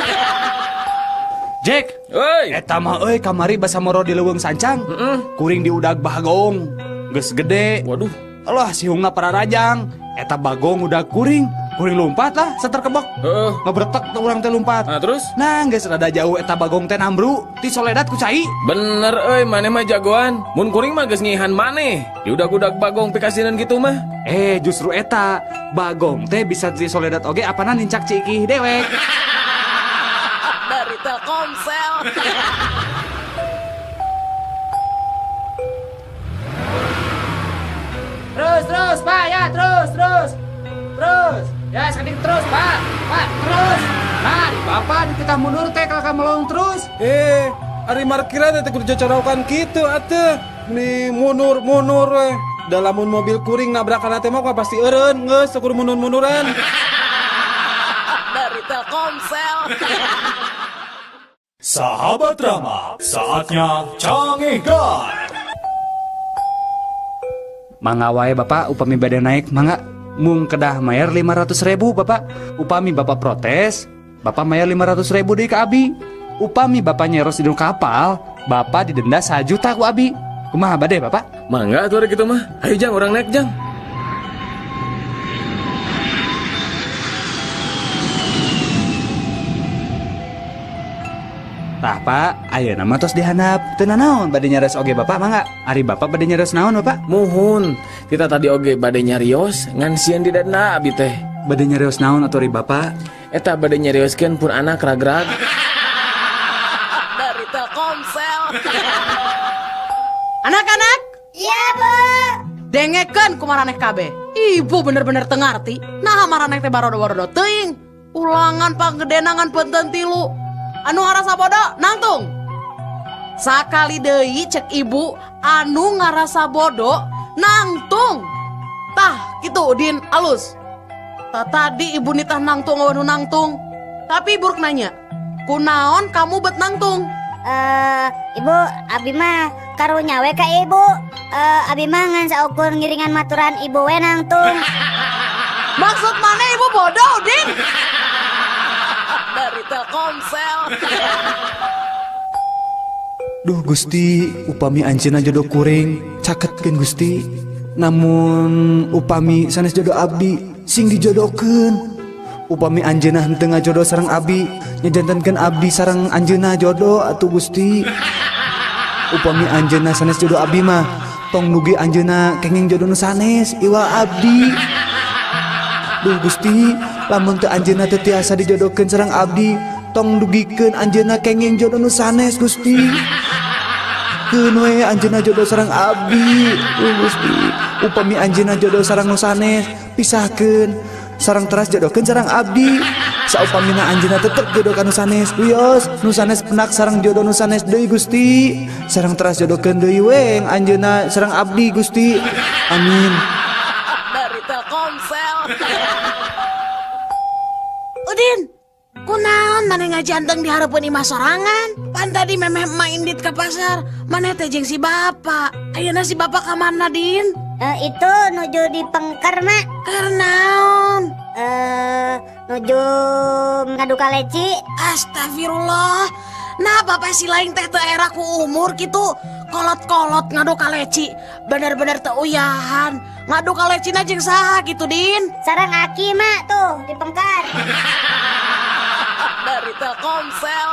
Jack, euy, eta mah euy kamari basa moro di leuweung sancang. Kuring diudag bagong. Geus gede. Waduh. Alah sihungna pararajang. Eta bagong udah kuring. Kuring lompat lah, seterkebok. Ngebretek tuh urang teh lompat. Nah, terus? Nah, geus rada jauh eta bagong teh nambru, ti soledat ku cai. Bener euy, maneh mah jagoan. Mun kuring mah geus ngihan maneh. Diudag-udag bagong pikasinan gitu mah. Justru eta bagong teh bisa ti soledat oge apana nincak cikih dewek. Dari Telkomsel. Terus, terus, Pak, ya, terus, terus. Terus. Ya, sekedik terus, Pak. Pak, terus. Nah, di Bapak di kita mundur teh kalau melong terus. Ari markiran teh kudu cocorokan kitu atuh. Nih mundur-mundur we. Da lamun mobil kuring nabrakan teh mah pasti eureun geus kudu mundur-munduran. Dari Telkomsel. Sahabat Rama, saatnya Cangehgar. Mangga wae Bapak upami bade naik mangga. Mung kedah mayar 500.000 Bapak. Upami Bapak protes, Bapak mayar 500.000 deui ka abi. Upami Bapak nyeros di kapal, Bapak didenda 1 juta ku abi. Kumaha bade Bapak? Mangga atuh kitu mah. Ayo Jang, urang naik Jang. Tah Pak, ayeuna mah tos dihandap. Teu nanaon bade nyares oge Bapak mangga. Ari Bapak bade nyares naon Bapak? Muhun, kita tadi oge bade nyarios ngan sieun didenda abi teh. Bade nyarios naon atuh ari Bapak? Eta bade nyarioskeun pun anak ragrag. Dari Telkomsel. Anak-anak? Iya, Bu. Dengekeun ku maraneh kabeh. Ibu bener-bener teu ngarti. Naha maraneh teh barodo-barodo teuing. Ulangan panggedenangan penten tilu. Anu ngarasa bodoh, nangtung. Sakali deui cek ibu Anu ngarasa bodoh nangtung. Tah kitu Udin alus. Tah tadi ibu nitah nangtung eueuh nu nangtung. Tapi ibu rek nanya, kunaon kamu bet nangtung? Ibu, abi mah karunya we ka ibu. Abi mah ngan saukur ngiringan maturan ibu we nangtung. Maksud mana ibu bodoh, Udin? Dari Telkomsel. Duh Gusti, upami anjeunna jodoh kuring, caketkeun Gusti. Namun upami sanes jodoh abdi, sing dijodohkeun. Upami anjeunna henteu ngajodoh sareng abdi, nyajantenkeun abdi sareng anjeunna jodoh atuh Gusti. Upami anjeunna sanes jodoh abdi mah, tong dugi anjeunna kenging jodoh nu sanes iwa abdi. Duh Gusti, lamun teu anjeunna teu tiasa dijodohkeun sareng abdi, tong dugikeun anjeunna kenging jodoh nu sanes Gusti. Keun we anjeunna jodoh sareng abdi. Duh Gusti, upami anjeunna jodoh sareng nu sanes, pisahkeun sareng teras jodohkeun sareng abdi. Saupamina anjeunna tetep jodoh ka nu sanes, wios nu sanes penak sareng jodoh nu sanes deui Gusti. Sareng teras jodohkeun deui we anjeunna sareng abdi Gusti. Amin. Dari Telkomsel. Udin, kunaon maneh ngajanteng di hareupeun imah sorangan? Pan tadi memeh emak indit ke pasar, maneh teh jeung si bapak. Ayeuna si bapak ka mana, Din? Itu nuju di pengker, Mak. Keur naon? Nuju ngadu kaleci. Astagfirullah. Nah, bapak si lain teh teu era ku umur kitu. Kolot-kolot ngadu kaleci. Bener-bener teu uyahan. Ngadu kalecina jeung saha kitu, Din? Sareng aki, Mak, tuh di pengker. Dari Telkomsel.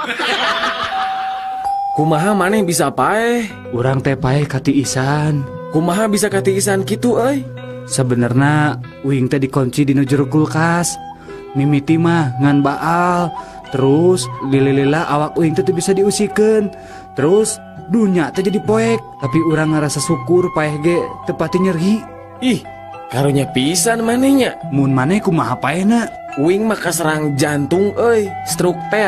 Kumaha maneh bisa paeh? Urang teh paeh katiisan. Kumaha bisa katiisan kitu euy? Sebenarnya uing teh dikunci di nu jero kulkas. Mimiti mah ngan baal. Terus lila-lila awak uing teh teu bisa diusikeun. Terus dunya teh jadi poek. Tapi urang ngarasa syukur paeh ge teu pati nyeri. Ih, karunya pisan manehnya. Mun maneh kumaha paehna? Uing mah kaserang jantung euy, stroke teh.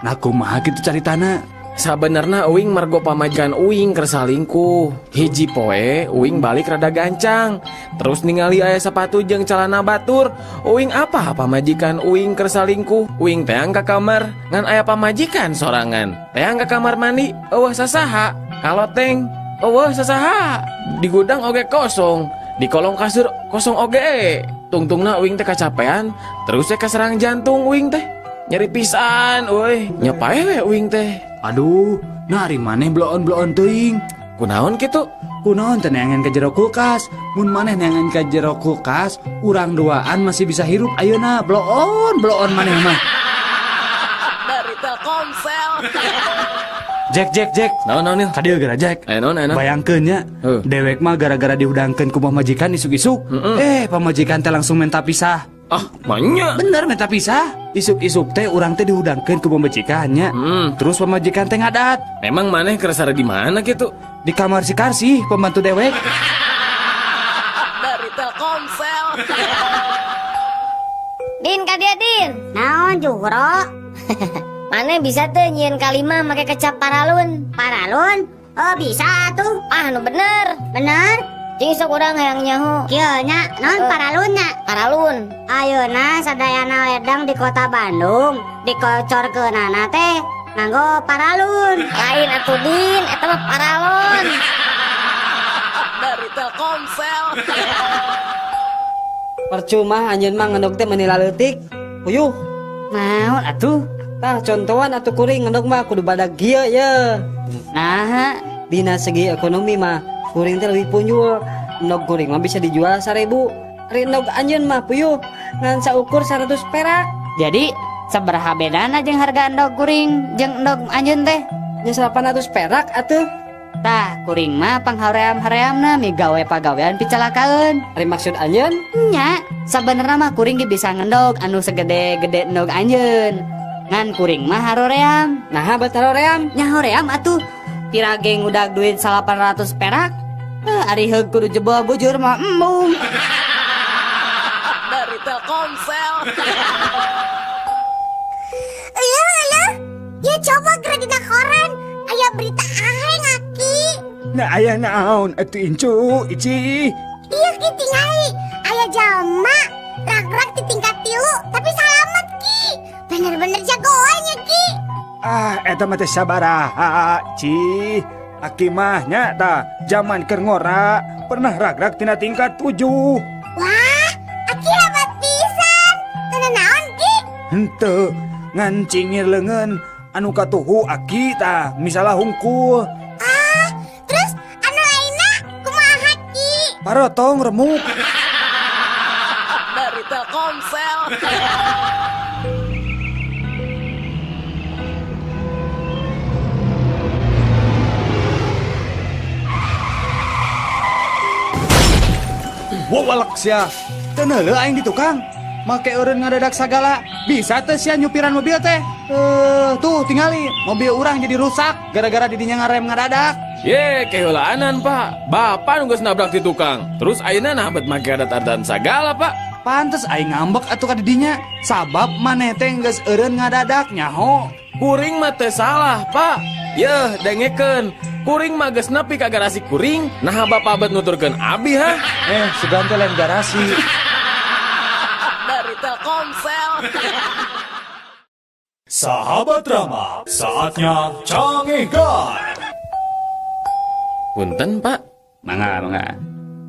Nah kumaha kitu caritana? Sabenerna uing mergo pamajikan uing keur salingkuh. Hiji poe uing balik rada gancang. Terus ningali aya sepatu jeung celana batur. Uing apa pamajikan uing keur salingkuh? Uing teang ka kamar ngan aya pamajikan sorangan. Teang ka kamar mandi eueuh sasaha. Kaloteng eueuh sasaha. Di gudang oge kosong, di kolong kasur kosong oge. Tungtungna uing teh kacapean, terus teh kaserang jantung uing teh. Nyeri pisan euy, nya paeh we uing teh. Aduh, nah ari maneh bloon-bloon teuing. Kunaon kitu? Kunaon teh neangan ka jero kulkas. Mun maneh neangan ka jero kulkas, urang duaan masih bisa hirup ayeuna. Bloon, bloon maneh mah. Dari Telkomsel. Jack, Jack, Jack. Naon, naon, Nil? Ka dieu geura, Jack. Naon, naon. Bayangkeun nya, dewek mah gara-gara dihudangkeun ku pamajikan isuk-isuk. Pamajikan teh langsung minta pisah. Ah, banyak. Bener minta pisah. Isuk-isuk teh urang teh dihudangkeun ku pamajikannya. Terus pamajikan teh ngadat. Emang maneh keur sare di mana kitu? Di kamar si Karsi, pembantu dewek. Dari Telkomsel. Din ka dieu, Din. Naon Juhro? Maneh bisa teu nyieun kalima make kecap paralun? Paralun? Oh bisa tuh. Ah, nu bener. Bener? Cing sok urang hayang nyaho. Kieu nya, naon paralun nya? Paralun. Ayeuna sadayana ledang di kota Bandung dikocorkeunana teh nganggo paralun. Lain atuh Din, eta mah paralon. Dari Telkomsel. Percuma anjeun mah ngendog teh meuni laleutik. Puyuh. Naon atuh? Tah contohan atuh kuring ngendog mah kudu badag kieu ye. Naha? Dina segi ekonomi mah kuring teh leuwih punjul. Endog kuring mah bisa dijual 1000. Ari endog anjeun mah puyuh ngan saukur 100 perak. Jadi sabaraha bedana jeung harga endog kuring jeung endog anjeun teh? Nya 800 perak atuh. Tah kuring mah panghaream-hareamna migawe pagawean picalakaeun. Ari maksud anjeun? Nya, sabenerna mah kuring ge bisa ngendog anu segede-gede endog anjeun. Ngan kuring mah haroream. Naha bet haroream? Nya hoream atuh. Pira ge ngudag duit 800 perak. Ari heug kudu jebol bujur mah embung. Dari Telkomsel. Iya, iya. Ya coba geura dina koran aya berita aheng aki. Nah aya naon atuh incu ici. Iya Ki tingali aya jalma ragrak di tingkat 3 tapi salamet Ki. Bener-bener jagoannya Ki. Ah eta mah teh sabaraha Ci. Aki mah nya tah zaman keur ngora pernah ragrak tina tingkat 7. Wah, Aki hebat pisan. Teu naon Ki? Henteu ngan cingir leungeun anu katuhu Aki tah misalah hungkul. Ah, terus anu lainna kumaha Ki? Parotong remuk. Dari Telkomsel. Wawalak sia, teu neuleuh aing di tukang. Make eureun ngadadak sagala, bisa teu sia nyupiran mobil teh? Tuh tingali, mobil urang jadi rusak gara-gara didinya ngarem ngadadak. Ye, keheulaanan Pak. Bapak nu geus nabrak di tukang. Terus ayeuna nah bet make adat-adatan sagala, Pak. Pantes aing ngambek atuh ka didinya. Sabab maneh teh geus eureun ngadadak nyaho. Kuring mah teu salah, Pak. Yeuh, dengekeun. Kuring mah geus nepi ka garasi kuring, naha bapak bet nuturkeun abi ha? Sugan teh lain garasi. Dari Telkomsel. Sahabat Rama, saatnya canggihkan. Punten, Pak. Mangga, mangga.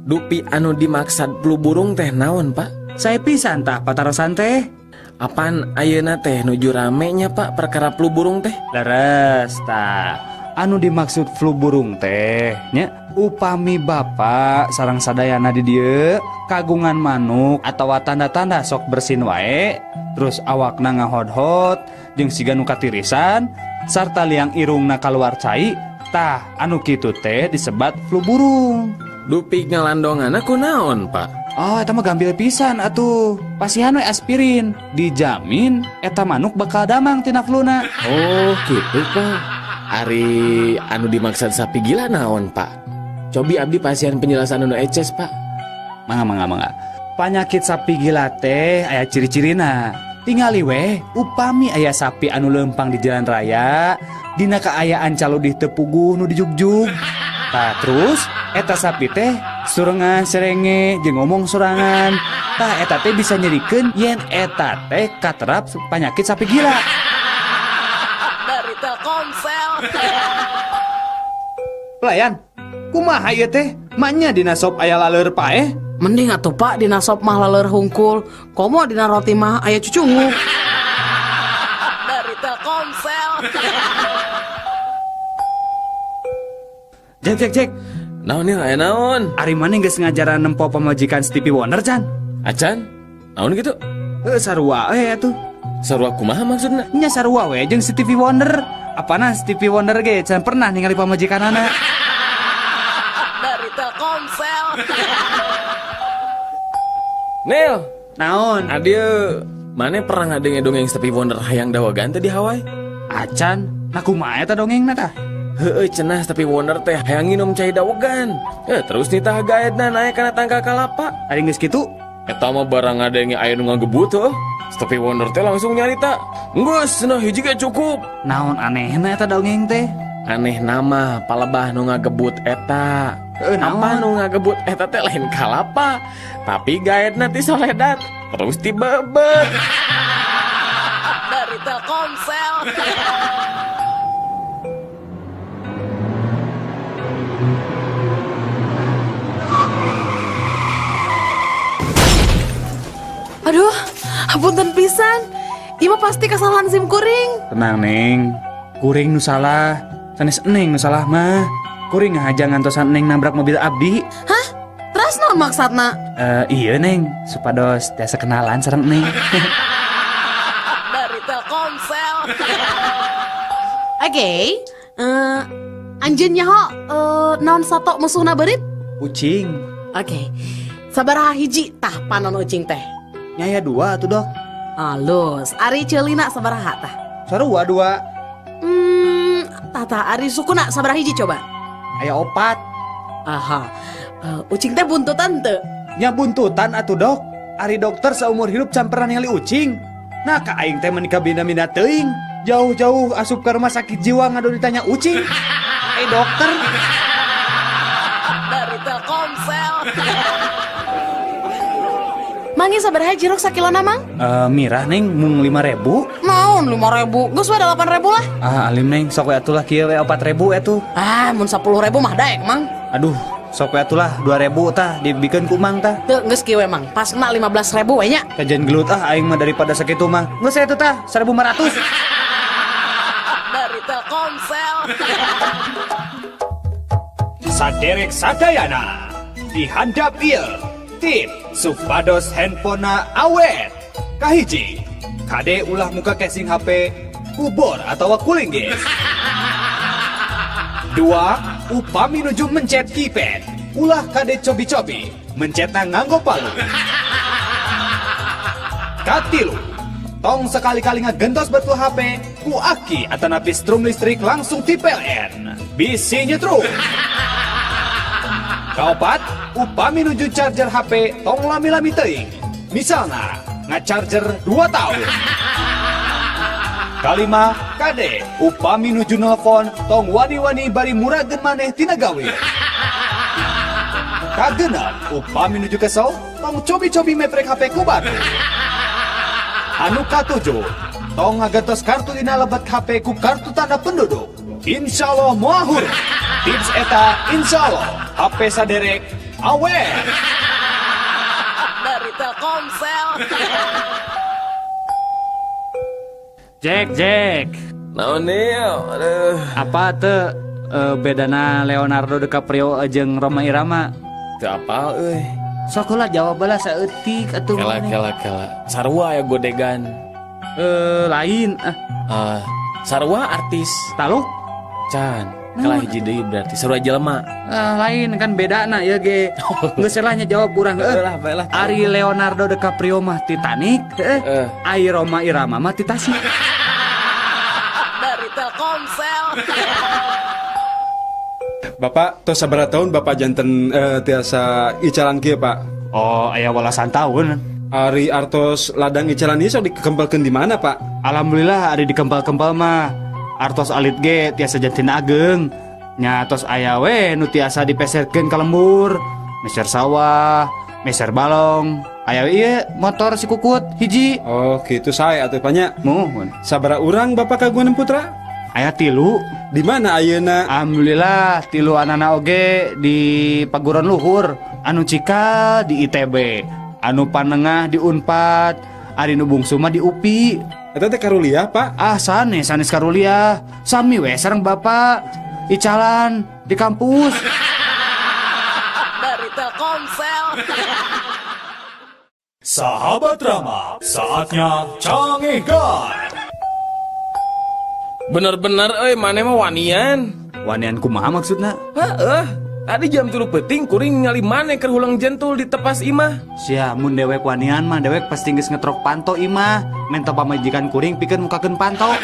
Dupi anu dimaksad flu burung teh naon, Pak? Saya pisan tah patarosan teh. Apan ayeuna teh nuju rame nya, Pak, perkara flu burung teh? Leres tah. Anu dimaksud flu burung teh nya upami bapak sareng sadayana di dieu kagungan manuk atawa tanda-tanda sok bersin wae terus awakna ngahodhot jeung siga nu katirisan sarta liang irungna kaluar cai tah anu kitu teh disebat flu burung. Dupi ngalandonganna kunaon, Pak? Oh, eta mah gambil pisan atuh. Pasihan we aspirin, dijamin eta manuk bakal damang tina fluna. Oh, gitu, Pak. Ari anu dimaksud sapi gila naon, Pak? Cobi abdi pasihan penjelasan anu eces, Pak. Mangga, mangga, mangga. Panyakit sapi gila teh aya ciri-cirina. Tingali weh, upami aya sapi anu leumpang di jalan raya, dina kaayaan caludih teu puguh nu dijugjug. Tah terus eta sapi teh surengan serenge jeung ngomong sorangan. Tah eta teh bisa nyerikeun yen eta teh katerap panyakit sapi gila. Dari Telkomsel. Pelayan, kumaha ieu teh? Manya dina sop aya laleur paeh? Mending atuh Pak dina sop mah laleur hungkul, komo dina roti mah aya cucungu. Dari Telkomsel. Cek cek cek. Naon ieu aya naon? Ari maneh geus ngajaran nempo pamajikan Stevie Wonder can? Acan? Naon kitu? Heuh sarua we atuh. Sarua kumaha maksudna? Nya sarua we jeung Stevie Wonder. Apana Stevie Wonder ge can pernah ningali pamajikanana. Dari Telkomsel. Nil, naon? Adieu, maneh pernah ngadenge dongeng Stevie Wonder hayang dawagan teh di Hawaii? Acan, nah kumaha eta dongengna tah? Heueuh cenah Stevie Wonder teh hayang nginum cai dawegan. Terus nitah gaetna naek kana tangkal kalapa. Ari geus kitu? Eta mah barang ngadenge aya nu ngagebut heuh. Stevie Wonder teh langsung nyarita, "Geus cenah hiji ge cukup." Naon anehna eta dongeng teh? Aneh nama palebah nu ngagebut eta. Apa nu ngagebut eta teh lain kalapa, tapi gaetna ti soledat terus tibebet. Dari Telkomsel. Aduh, hapunten pisan. Ieu mah pasti kesalahan sim kuring. Tenang, Neng. Kuring nu salah. Sanes Neng nu salah mah. Kuring ngahaja ngantosan Neng nabrak mobil abdi. Hah? Terus naon maksudna? Iya Neng, supados tiasa kenalan sareng Neng. Dari Telkomsel. Oke, anjeun nyaho naon sato musuhna beurit? Ucing. Oke. Sabaraha hiji tah panon ucing teh? Nyaya 2 atuh, Dok. Alus, ari ceulina sabaraha tah? Sarua 2. Tah ari sukuna sabaraha hiji coba? Aya 4. Aha. Ucing teh buntutan teu? Nya buntutan atuh, Dok. Ari dokter saumur hidup can pernah ningali ucing. Nah, ka aing teh meuni kabina-bina teuing. Jauh-jauh asup ka rumah sakit jiwa ngadu ditanya ucing. Dokter. Mangi sabaraha jeruk sakilona, Mang? Mirah Neng, mung 5.000. Naon 5.000? Geus we 8.000 lah. Ah, alim Neng, sok we atuh lah kieu we 4.000 atuh. Ah, mun 10.000 mah daek, Mang. Aduh, sok we atuh lah 2.000 tah dibikeun ku Mang tah. Teu geus kieu we, Mang. Pasna 15.000 we nya. Kajian gelut ah aing mah daripada sakitu mah. Geus atuh tah 1.500. Dari Telkomsel. Saderek sadayana dihandap ieu tip supados handphonena awet. Kahiji, kade ulah muka casing HP kubor atau kulinggis. Dua, upami nuju mencet keypad ulah kade cobi-cobi mencetna nganggo palu. Katilu, tong sekali-kali ngagentos betul HP ku aki atanapi strum listrik langsung ti PLN bisi nyetrum. Kaopat, upami nuju charger HP tong lami-lami teuing. Misalna ngacharger 2 tahun. Kalima, kade upami nuju nelpon tong wani-wani bari murageun maneh tina gawe. Kagenep, upami nuju kesel tong cobi-cobi meprek HP ku batu. Anu katujuh, tong ngagentos kartu dina lebet HP ku kartu tanda penduduk. Insya Allah moal hurung. Tips eta insya Allah HP saderek awet. Dari Telkomsel. Jack, Jack. Naon ieu? Aduh. Apa teu bedana Leonardo DiCaprio jeung Rhoma Irama? Teu apal euy. Sok lah jawab lah saeutik atuh. Kela kela kela. Sarua ya godegan. Lain ah. Sarua artis. Taluk? Can. Kalah hiji deui berarti sarua jelema. Lain kan bedana ya ge. Geus lah nya jawab urang heuh. Lah. Ari Leonardo DiCaprio mah Titanic, heuh. Ari Rhoma Irama mah Tasik. Dari Telkomsel. Bapak tos sabaraha tahun Bapak janten tiasa icalan kieu, Pak? Oh, aya walasan tahun. Ari artos ladang icalan ieu sok dikempelkeun di mana, Pak? Alhamdulillah ari dikempel-kempel mah. Artos alit ge tiasa janten ageng. Nya tos aya we nu tiasa dipeserkeun ka lembur, meser sawah, meser balong. Aya we ieu motor si Kukut hiji. Oh, kitu sae atuh nya. Muhun. Sabaraha urang Bapak kagungan putra? Aya 3. Di mana ayeuna? Alhamdulillah 3 anana oge di Paguron Luhur, anu cikal di ITB, anu panengah di Unpad, ari nu bungsu mah di UPI. Eta teh karuliah, Pak? Ah, sanes karuliah. Sami we sareng Bapak icalan di kampus. Dari Telkomsel. Sahabat Rama, saatnya canggihkan. Bener-bener euy maneh mah wanian. Wanian kumaha maksudna? Heeh. Tadi jam 3 peuting kuring ningali maneh keur hulang jentul di tepas imah. Sia mun dewek wanian mah dewek pasti geus ngetrok panto imah. Menta pamajikan kuring pikeun mukakeun panto.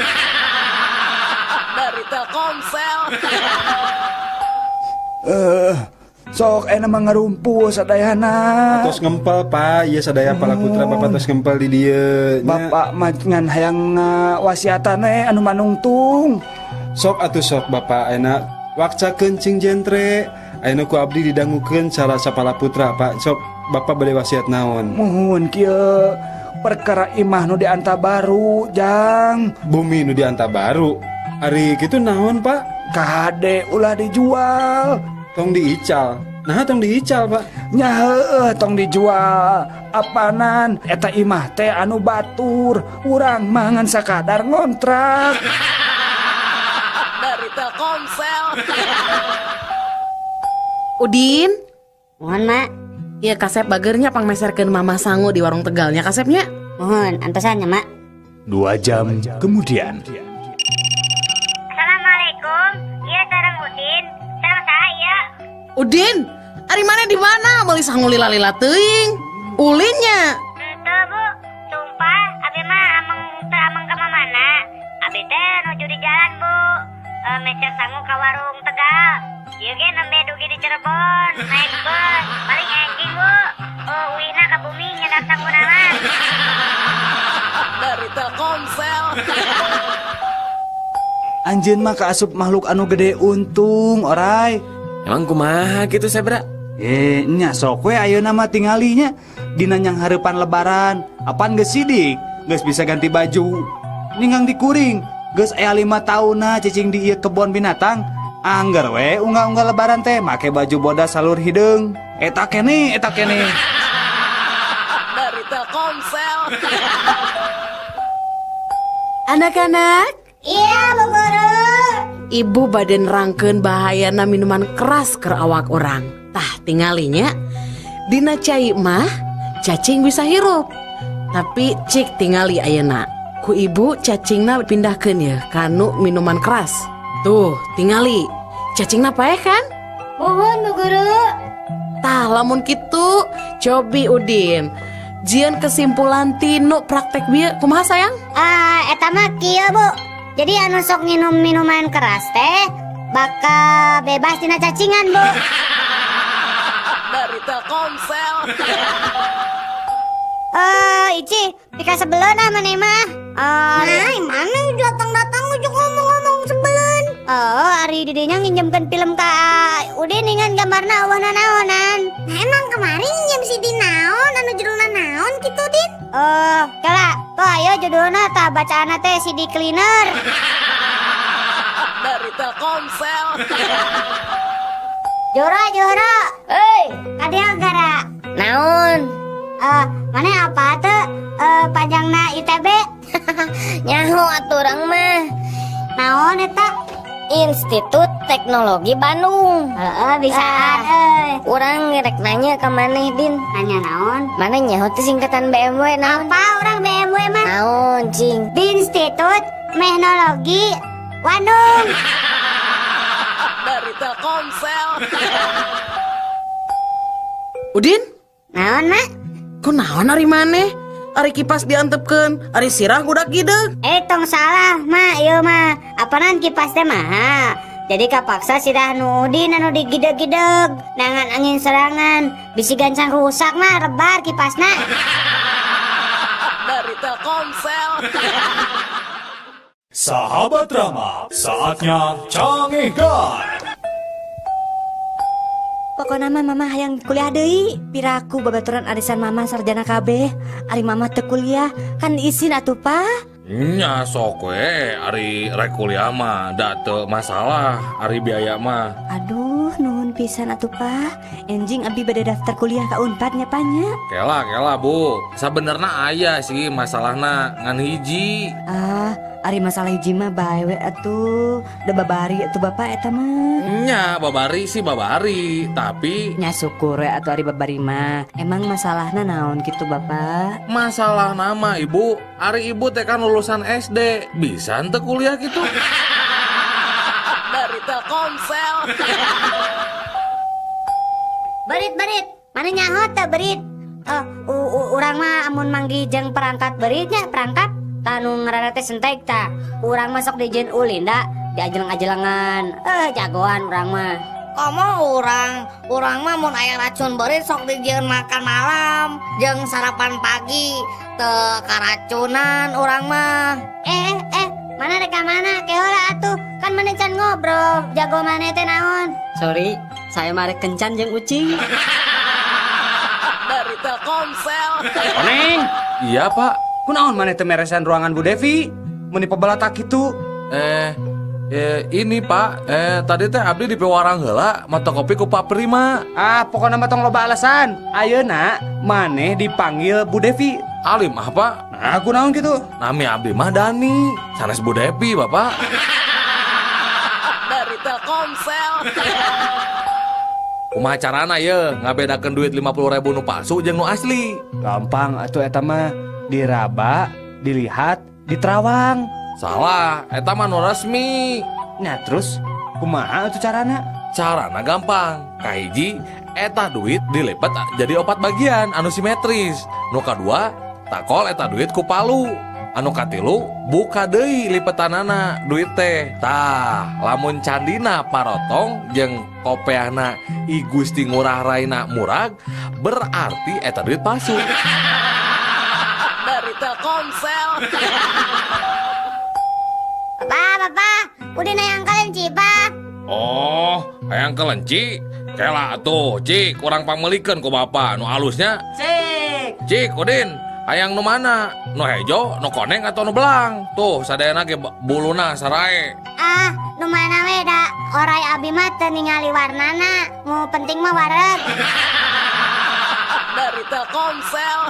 Dari Telkomsel. Sok enak mah ngarumpul sadayana. Atos ngempel, Pak. Ieu sadaya pala putra Bapak tos ngempel di dieu. Bapak mah ngan hayang wasiatan we anu manungtung. Sok atuh sok Bapak enak wakcakeun cing jentre. Ayeuna ku abdi didangukeun cara sapala putra, Pak. Sok Bapak bade wasiat naon? Muhun kieu perkara imah nu dianta baru, Jang. Bumi nu dianta baru. Ari kitu naon, Pak? Kade ulah dijual. Tong diical. Nah, tong diical, Pak. Nya heueuh tong dijual. Apanan eta imah teh anu batur, urang mah ngan sakadar ngontrak. Dari Telkomsel. Udin, Mohon, Mak. Ya kasep bagernya pangmeserkeun Mama sangu di warung Tegalnya kasepnya. Mohon, antosannya, Mak. 2 jam kemudian. Assalamualaikum. Iya sareng Udin. Sareng saya. Udin, ari mana di mana? Meuli sangu lila-lila teuing. Ulinnya. Henteu, Bu. Sumpah, abi mah ameng teu ameng ka mana. Abi teh nuju di jalan, Bu. Meser sangu ka warung Tegal. Ieu ge nembe dugi di Cirebon, naik bus, paling enjing, Bu. Uwina ka bumi nyedak sanguna mah. Dari Telkomsel. Anjeun mah kaasup makhluk anu gede untung, orai. Emang kumaha gitu Sebra? Nya sok we ayeuna mah tingalinya dina nyang hareupan lebaran. Apan geus sidik, geus bisa ganti baju. Ninggang dikuring, geus aya 5 taunna cicing di ieu kebon binatang. Angger we unggal-unggal lebaran teh make baju bodas salur hideung. Eta keneh, eta keneh. Dari Telkomsel. Anak-anak. Iya, Bu Guru. Ibu bade nerangkeun bahayana minuman keras keur awak urang. Tah tingalinya dina cai mah cacing bisa hirup. Tapi cik tingali ayeuna. Ku ibu cacingna pindahkeun ye kanu minuman keras. Tuh, tingali. Cacingna paeh kan? Mohon, Bu Guru. Tah lamun kitu cobi Udin. Jian kesimpulan tinu praktek bieu kumaha sayang? Eta mah kieu, Bu. Jadi anu sok nginum minuman keras teh bakal bebas tina cacingan, Bu. Dari Telkomsel. Ici, pika sebeleun ah maneh mah. Nah, mana datang-datang ujuk ngomong-ngomong sebeleun. Oh, ari didinya nginjemkeun film ka Udin ningan gambarna eueuh nanaonan. Nah, emang kemarin nginjem si Din naon anu judulna naon kitu, Din? Oh, kala, tuh ayo judulna tah bacaanna teh CD Cleaner. Dari Telkomsel. Jora, Jora. Hei, kadieu gara. Naon? Mana apa tuh panjangna ITB? Nyaho atuh urang mah. Naon eta? Institut Teknologi Bandung. Heeh, bisaan euy. Urang rek nanya ka maneh, Din. Nanya naon? Maneh nyaho teh singkatan BMW naon? Apa urang BMW mah? Naon, cing? Institut Teknologi Bandung. Dari Telkomsel. Udin? Naon, Mak? Kunaon ari maneh? Ari kipas diantepkeun, ari sirah gudak gideug. Tong salah, Mak, ieu mah. Apanan kipas teh mahal. Jadi kapaksa sirah nu Udin anu digideg-gideg. Nangan angin serangan, bisi gancang rusak mah rebar kipasna. Dari Telkomsel. Sahabat Rama, saatnya Canggihkan. Pokona mah mama hayang kuliah deui. Piraku babaturan arisan mama sarjana kabeh. Ari mama teu kuliah kan isin atuh, Pa. Nya sok we ari rek kuliah mah da teu masalah ari biaya mah. Aduh, nuhun pisan atuh, Pa. Enjing abdi bade daftar kuliah ka Unpad nya, Pa nya. Kela kela, Bu. Sabenerna aya sih masalahna ngan hiji. Ah, ari masalah hiji mah bae we atuh. Da babari atuh bapak eta mah. Nya babari sih babari, tapi nya syukur we atuh ari babari mah. Emang masalahna naon kitu bapak? Masalah nama ibu, ari ibu teh kan lulusan SD, bisa henteu kuliah gitu. Dari Telkomsel. Berit-berit, mana nyaho teh berit? Urang mah amun manggih jeung perangkat beritnya, perangkat tanu ngaranna teh sentek ta. Urang masuk di jeung ulin da, diajeleng-ajelengan. Jagoan urang mah. Komo urang mah mun aya racun beurit sok dijieun makan malam jeung sarapan pagi teu karacunan urang mah. Mana rek ka mana? Ke heula atuh. Kan maneh can ngobrol, jago maneh teh naon? Sorry, saya mah rek kencan jeung ucing. Dari Telkomsel. Oneng. Iya, Pak. Kunaon maneh teu meresan ruangan Bu Devi? Meuni pabalatak kitu. Ini Pak, tadi teh abdi di pewarang heula mata kopi ku Pak Prima. Ah, pokona mah tong loba alasan. Ayeuna maneh dipanggil Bu Devi. Alim ah, Pak. Nah, kunaon kitu? Nami abdi mah Dani, sanes Bu Devi, Bapak. Dari Telkomsel. Kumaha carana ye ngabedakeun duit 50.000 nu palsu jeung nu asli? Gampang atuh eta mah, diraba, dilihat, diterawang. Salah, eta mah nu resmi. Nah terus kumaha atuh carana? Carana gampang. Kahiji, eta duit dilipet jadi 4 bagian anu simetris. Nu kadua, takol eta duit ku palu. Anu katilu, buka deui lipetanana duit teh. Tah, lamun candina parotong jeung kopeahna I Gusti Ngurah Raina murag, berarti eta duit palsu. Dari Telkomsel. Bapak, bapak, udah nayang kelenci, Pak. Oh, hayang kelenci? Kela atuh, cik, urang pangmeulikeun ku bapak nu alusnya. Cik. Cik, Udin, hayang nu mana? Nu hejo, nu koneng atau nu belang? Tuh, sadayana ge buluna sarae. Ah, nu mana we da orai abi mah teu ningali warnana, nu penting mah wareg. Dari Telkomsel.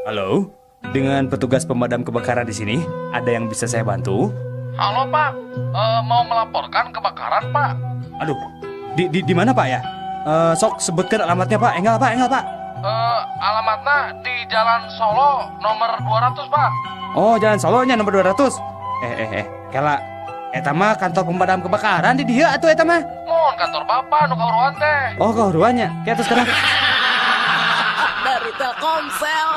Halo, dengan petugas pemadam kebakaran di sini, ada yang bisa saya bantu? Halo Pak, mau melaporkan kebakaran Pak. Aduh, di mana Pak ya? Sok sebutkan alamatnya Pak. Enggak Pak, enggak Pak. Alamatnya di Jalan Solo nomor 200 Pak. Oh, Jalan Solonya nomor 200. Kela, eta mah kantor pemadam kebakaran di dieu atuh eta mah. Mohon kantor Bapak nu kahuruan teh. Oh, kahuruannya. Kayak terus sekarang. Dari Telkomsel.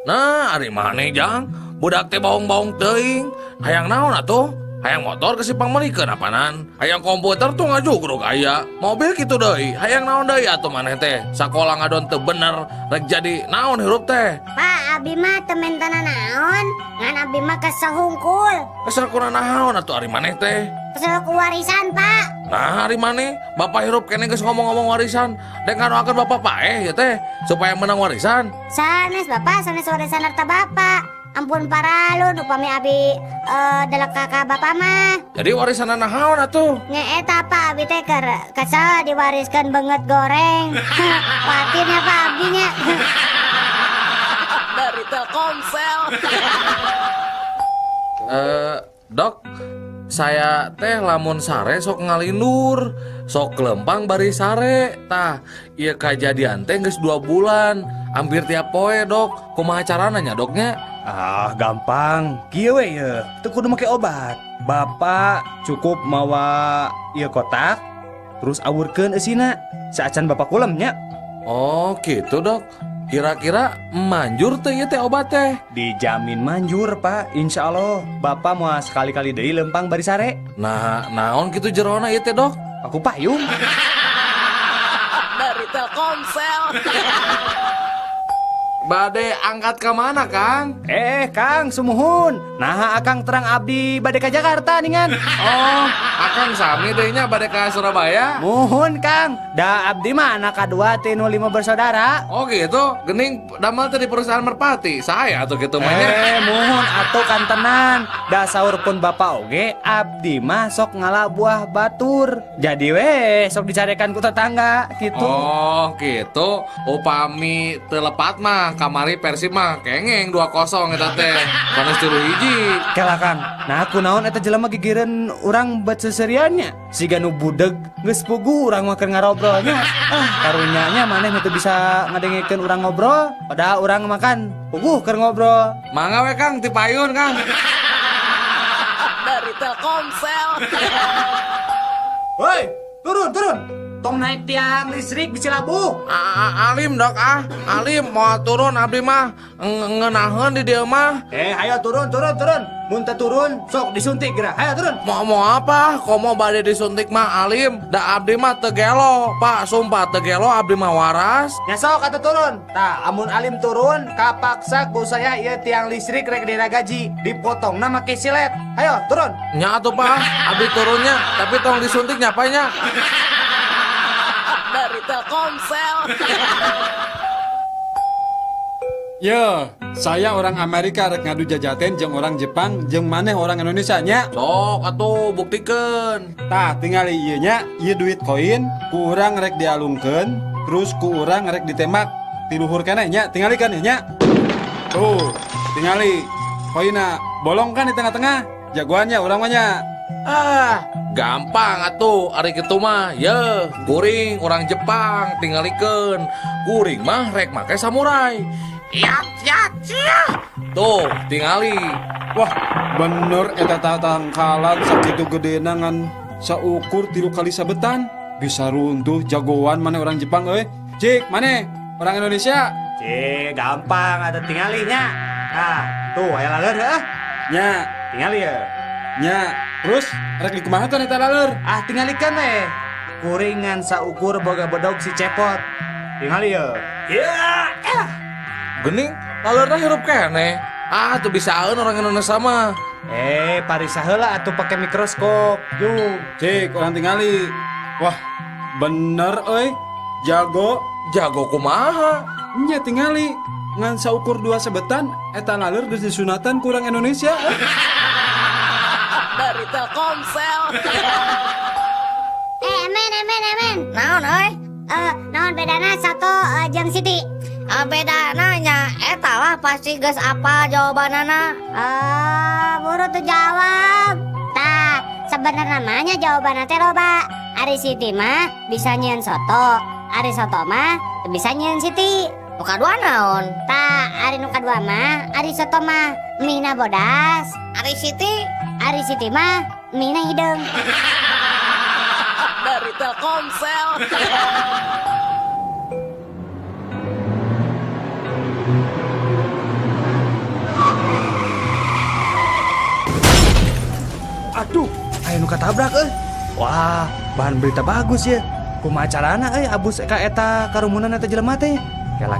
Nah, ari maneh jang? Budak teh baung-baung teuing. Hayang naon atuh? Hayang motor ke si pangmeulikeun apanan? Hayang komputer tuh ngajugrug aya. Mobil kitu deui. Hayang naon deui atuh maneh teh? Sakola ngadon teu bener, rek jadi naon hirup teh? Pak, abi mah teu mentana naon, ngan abi mah kesel hungkul. Kesel kuna naon atuh ari maneh teh? Kesel ku warisan, Pak. Nah, ari maneh, bapak hirup kene geus ngomong-ngomong warisan. Dek ngadoakeun bapak paeh ieu teh supaya menang warisan. Sanes bapak, sanes warisan harta bapak. Ampun paralun upami abi delek kakak bapak mah. Jadi warisan naon atuh? Nya eta Pak, abi teh keur kesel diwariskeun beungeut goreng. Kuatirnya Pak abi nya. Dari Telkomsel. Dok, saya teh lamun sare sok ngalindur, sok kelempang bari sare. Tah, ieu kajadian teh geus 2 bulan, hampir tiap poe, Dok. Kumaha carana nya, Doknya? Ah, gampang. Kieu we ye, teu kudu make obat. Bapak cukup mawa ieu kotak, terus awurkeun eusina. Saacan bapak kulem nya. Oh, gitu, Dok. Kira-kira manjur teh ieu teh obat teh? Dijamin manjur, Pak. Insya Allah bapak mau sekali-kali deui lempang bari sare. Nah, naon kitu jerona ieu teh, Dok? Aku payung. Dari Telkomsel. Bade angkat ke mana, Kang? Kang, sumuhun. Nah, akang terang abdi bade ke Jakarta ningan. Oh, akang sami deui nya bade ke Surabaya? Muhun, Kang. Da abdi mah anak kadua ti nu 5 bersaudara. Oh gitu, gening damel teh di perusahaan Merpati. Saya atuh kitu mah nya. Muhun atuh kantenan. Da saur pun bapak oge abdi mah sok ngala buah batur. Jadi we sok dicarekan ku tetangga gitu. Oh, gitu. Upami teu lepat mah kamari Persib mah kengeng 2-0 eta teh. Sanes 3-1. Kela Kang. Nah, kunaon eta jelema gigireun urang bet seseriannya. Siga nu budeg geus puguh urang mah keur ngarobrolnya. Ah, karunyanya maneh teu bisa ngadengekeun urang ngobrol, padahal urang makan puguh keur ngobrol. Mangga we Kang, ti payun Kang. Dari Telkomsel. Woi, turun, turun. Tong naik tiang listrik bisa labuh. Alim Dok ah, alim mau turun abdi mah ngeunaheun di dieu mah. Ayo turun, turun, turun. Mun teu turun sok disuntik geura. Ayo turun. Mau apa? Komo bade disuntik mah alim. Da abdi mah teu gelo, Pak, sumpah teu gelo abdi mah waras. Nya sok atuh turun. Tah, amun alim turun kapaksa ku saya ieu tiang listrik rek diragaji, dipotongna make silet. Ayo turun. Nya atuh Pak, abdi turunnya, tapi tong disuntik nya Pak nya. Dari Telkomsel. Yo, saya orang Amerika rek ngadu jajaten jeung orang Jepang jeung maneh orang Indonesia nya. Sok atuh buktikeun. Tah, tingali ieu nya, ieu duit koin ku urang rek dialungkeun, terus ku urang rek ditembak ti luhur keneh nya, tingali kan nya. Tuh, tingali koinna bolong kan di tengah-tengah. Jagoannya urang mah nya. Ah, gampang atuh ari kitu mah. Ye, kuring orang Jepang tingalikeun. Kuring mah rek make samurai. Yat yat ya. Tuh, tingali. Wah, bener eta tatangkalan sakitu gedena ngan saukur 3 kali sabetan. Bisa runtuh jagoan mana orang Jepang euy. Cik, mana orang Indonesia? Cik, gampang atuh tingalinya. Nah, tuh aya laleur heuh. Nya, tingali ya. Nya, terus rek dikumaha teh eta laleur? Ah, tingalikeun we. Kuringan saukur boga bedog si cepot. Tingali ya. Ya. Gening, lalurna hirup keneh. Ah, tuh bisaeun orang Indonesia mah. Pariksa heula atuh pake mikroskop. Yuk. Cik, urang tingali. Wah, bener euy. Jago. Jago kumaha? Nya tingali. Ngan saukur 2 sebetan eta laleur geus disunatan kurang Indonesia. Dari Telkomsel. Emen. Naon euy? Naon bedana soto jeung Siti? Bedana nya eta lah pasti geus apa jawabanana. Buru tuh jawab. Tah, sebenarnya namanya jawabanna teh loba. Ari Siti mah bisa nyieun soto, ari soto mah bisa nyieun Siti. Nu kadua naon? Tah, ari nu kadua mah ari soto mah mie-na bodas. Ari Siti? Ari Siti mah mie-na hideung. Dari Telkomsel. Aduh, aya nu katabrak euy. Wah, bahan berita bagus ya. Kumaha carana euy abus ka eta karumunan eta jelema teh? Kela.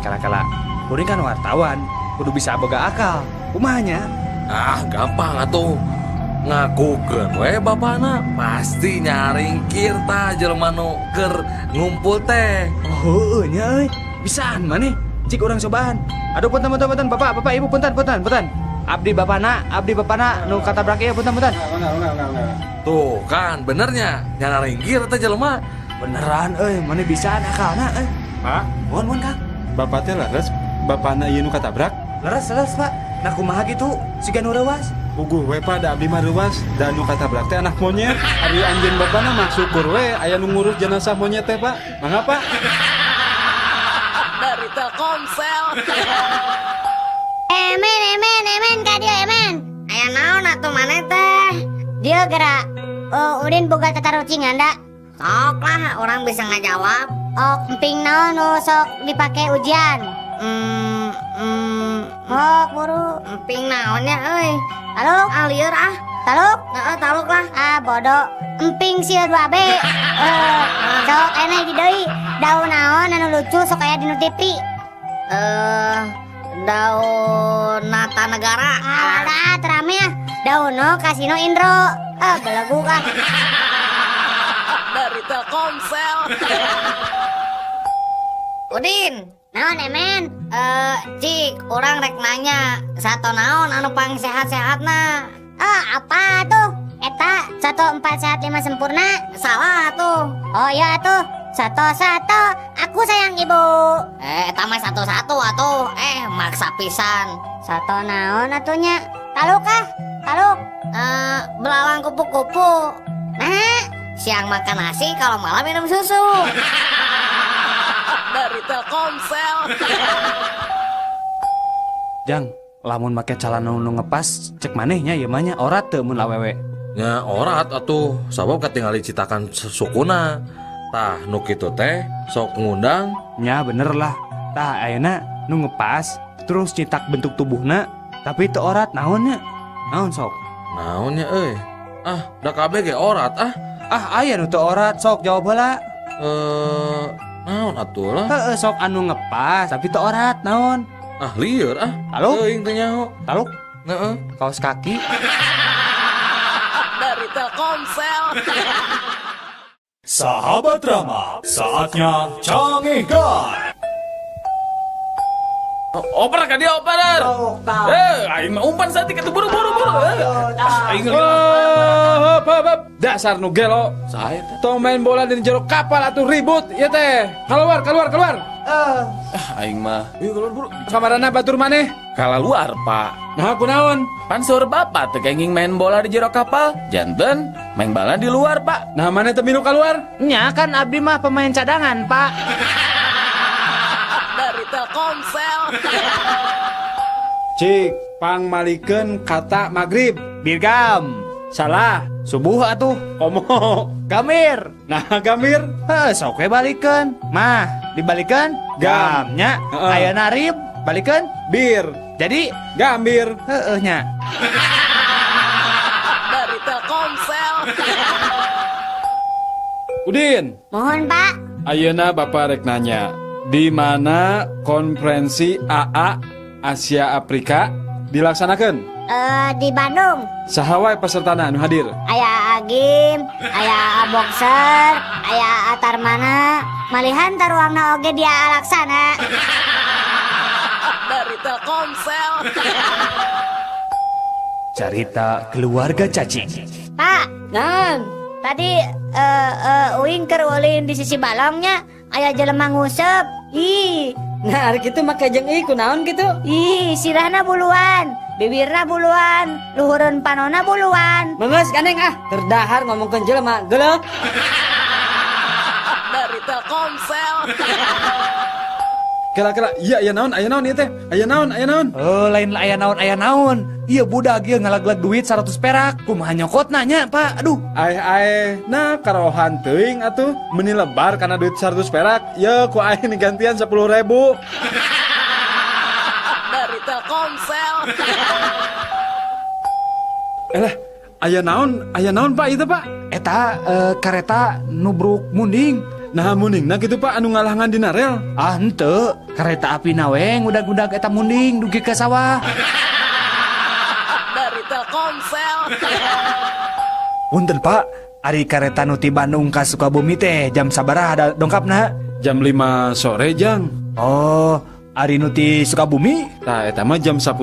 Kuring kan wartawan, kudu bisa boga akal. Kumaha nya? Ah, gampang atuh. Ngakukeun we bapana pasti nyaringkir tah jelema nu keur ngumpul teh. Oh, heueuh nya euy. Bisaan maneh. Cik urang cobaan. Aduh punten bapak, ibu punten. Abdi bapana nu katabrak ieu punten. Tuh kan benernya nyaringkir teh jelema. Beneran euy, maneh bisaan akalna euy. Pak, mohon Kang. Bapak teh leres, bapana ieu nu katabrak? Leres Pak. Nah kumaha kitu? Siga nu reuas. Puguh we Pak, da abdi mah reuas, da nu katabrak teh anak monyet. Ari anjeun bapana mah syukur we aya nu ngurus jenazah monyet teh Pak. Mangga Pak. Dari Telkomsel. Emen ka dieu emen. Aya naon atuh maneh teh? Dieu gerak. Udin boga tatarucingan da. Sok lah, orang bisa ngajawab. Oh, emping naon nu sok dipake ujian? Sok buru. Emping naonnya euy? Taluk? Ah lieur ah. Taluk? Heeh, taluk lah. Ah bodoh. Emping sia 2B. Sok ene di deui. Daun naon anu lucu sok aya dinu TV? Daun Nata Negara. Alah, terame ah. Daun no Kasino Indro. Ah, belegu ah. Dari Telkomsel. Udin, naon emen? Cik, urang rek nanya, sato naon anu pang sehat-sehatna? Apa tuh? Eta 1 4 sehat 5 sempurna. Salah tuh. Oh iya tuh. 1 1 aku sayang ibu. Eta mah 1 1 atuh. Maksa pisan. Sato naon atunya? Taluk ah? Taluk. Belalang kupu-kupu. Nah, siang makan nasi, kalau malam minum susu. Dari Telkomsel. Jang, lamun make calana nu ngepas cek manehnya ieu mah nya orat teu mun awewe. Nya orat atuh, sabab katingali citakan sukuna. Tah nu kitu teh sok ngundang. Nya bener lah. Tah ayeuna nu ngepas terus citak bentuk tubuhna tapi teu orat naon nya? Naon sok? Naon nya euy? Ah, da kabeh ge orat ah. Ah aya nu teu orat sok jawab heula. Naon atuh lah. Heeh, sok anu ngepas tapi teu orat naon? Ah lieur ah. Taluk? Teuing teu nyaho. Taluk? Heeh. Kaos kaki. Dari Telkomsel. Sahabat Rama, saatnya Cangehgar. Oper ka dia oper. Aing mah umpan saeutik atuh buru-buru. Aing hop. Dasar nu gelo. Saha eta? Tong main bola di jero kapal atuh ribut ieu teh. Keluar. Aing mah. Ieu keluar buru. Kamarana batur maneh? Kalaluar, Pak. Nah, kunaon? Pan saur bapak teu kenging main bola di jero kapal, janten main bola di luar, Pak. Nah, maneh teu milu keluar? Nya kan abdi mah pemain cadangan, Pak. Dari Telkomsel. Cik, pangmalikeun kata magrib. Birgam. Salah. Subuh atuh. Komo. Gamir. Nah, gamir. Heuh, sok we balikeun. Mah, dibalikeun gam nya. Ayeuna rib balikeun bir. Jadi gambir. Heueuh nya. Dari Telkomsel. Udin. Mohon, Pak. Ayeuna Bapak rek nanya, di mana konferensi AA Asia Afrika dilaksanakan? Di Bandung. Saha wae pesertana anu hadir? Aya Agim, aya Boxer, aya Tarmana, malihan taruangna oge dia Alaksana. Dari Telkomsel. Cerita keluarga cacing. Pak, nan, tadi uing keur ulin di sisi balongnya aya jelema nguseup. Ih, nah kitu make jeung ieu kunaon kitu? Ih, sirahna buluan, bibirna buluan, luhureun panona buluan. Mengeus gandeng ah, terdahar ngomongkeun jelema, geuleuh. Dari Telkomsel. Kira-kira iya aya naon ieu teh? Aya naon, aya naon? Oh, lain aya naon, aya naon. Ieu budak ieu ngalaglag duit 100 perak. Kumaha nyokotna nya, Pak? Aduh. Aeh-aeh, nah karohan teuing atuh. Meuni lebar kana duit 100 perak. Ye ku aing digantian 10.000. Dari Telkomsel. Elah, aya naon Pak ieu teh, Pak? Eta kareta nubruk munding. Nah mundingna kitu Pak anu ngalangan dina rel. Ah henteu, kereta api na we ngudag-ngudag eta munding dugi ka sawah. Dari Telkomsel. Punten Pak, ari kareta nu ti Bandung ka Sukabumi teh jam sabaraha ada dongkapna? Jam 5 sore, Jang. Oh, ari nu ti Sukabumi? Tah eta mah jam 10:10.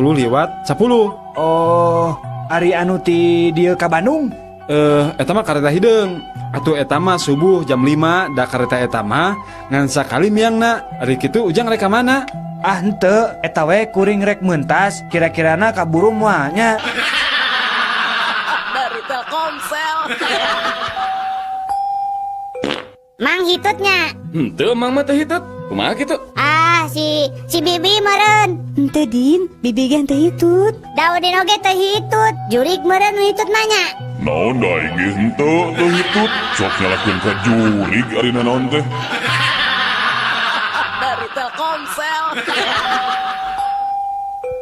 Oh, ari anu ti dieu ka Bandung? Eta mah kareta hideung. Atuh eta mah subuh jam 5 da kareta eta mah ngan sakali miangna. Ari kitu Ujang rek ka mana? Ah henteu, eta we kuring rek mentas, kira-kirana kaburu moal nya. Dari Telkomsel. Mang hitutnya. Henteu mang mah teu hitut. Kumaha kitu? Ah, si Bibi meureun. Henteu Din, Bibi ge teu hitut. Daudin oge teu hitut, jurig meureun nu hitut mah nya. Naon da aing ge henteu teu hitut, sok nyalakeun ka jurig ari naon teh. Dari Telkomsel.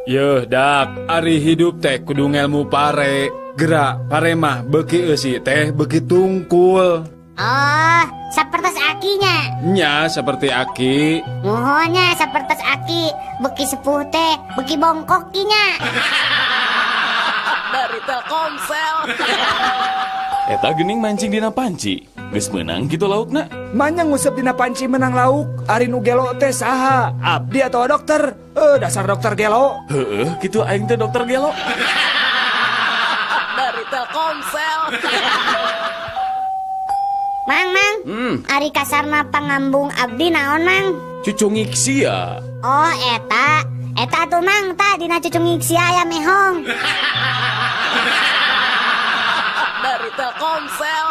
Yeuh dak, ari hidup teh kudu ngelmu pare. Gerak pare mah beuki eusi teh beuki tungkul. Oh, sapertos akinya. Nya seperti aki. Muhunnya sapertos aki, beuki sepuh teh, beuki bongkok kinya. Dari Telkomsel. Eta geuning mancing dina panci. Geus meunang kitu laukna. Manya nguseup dina panci menang lauk, ari nu gelo teh saha? Abdi atau dokter? Dasar dokter gelo. Heueuh, kitu aing teh dokter gelo. Dari Telkomsel. Mang, ari kasarna pangambung abdi naon, Mang? Cucungik sia. Oh, eta. Eta atuh Mang, tah dina cucungik sia aya mehong. Dari Telkomsel.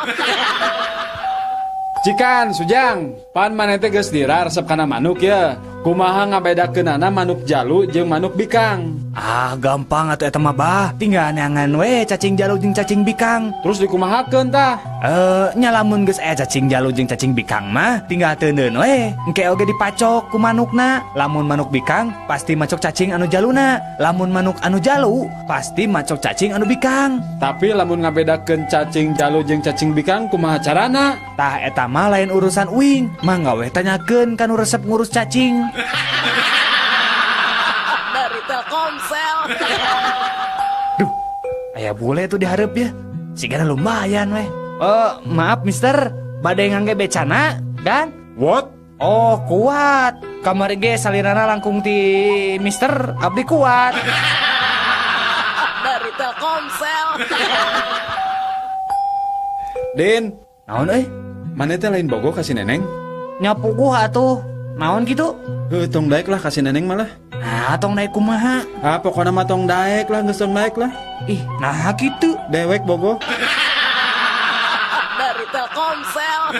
Cikan, Sujang, pan maneh teh geus dira resep kana manuk ya. Kumaha ngabedakeunana manuk jalu jeung manuk bikang? Ah, gampang atuh eta mah bah. Tinggal neangan we cacing jalu jeung cacing bikang. Terus dikumahakeun tah? Nya lamun geus aya cacing jalu jeung cacing bikang mah tinggal teuneun we. Engke oge dipacok ku manukna. Lamun manuk bikang pasti macok cacing anu jaluna. Lamun manuk anu jalu pasti macok cacing anu bikang. Tapi lamun ngabedakeun cacing jalu jeung cacing bikang kumaha carana? Tah eta mah lain urusan uing. Mangga we tanyakeun ka nu resep ngurus cacing. Dari Telkomsel. Duh, aya bule tuh dihareup ya. Sigana lumayan weh. Oh, maaf mister, bade ngangge becana, kan? What? Oh, kuat. Kamari ge salirana langkung ti mister, abdi kuat. Dari Telkomsel. Din, naon euy? Maneh teh lain bogo ka si Neneng? Nya puguh atuh. Naon kitu? Heuh, tong daek lah ka si Neneng malah. Nah, tong daek kumaha? Ah, pokona mah tong daek lah, geus tong daek lah. Ih, nah kitu. Dewek bogo. Dari Telkomsel.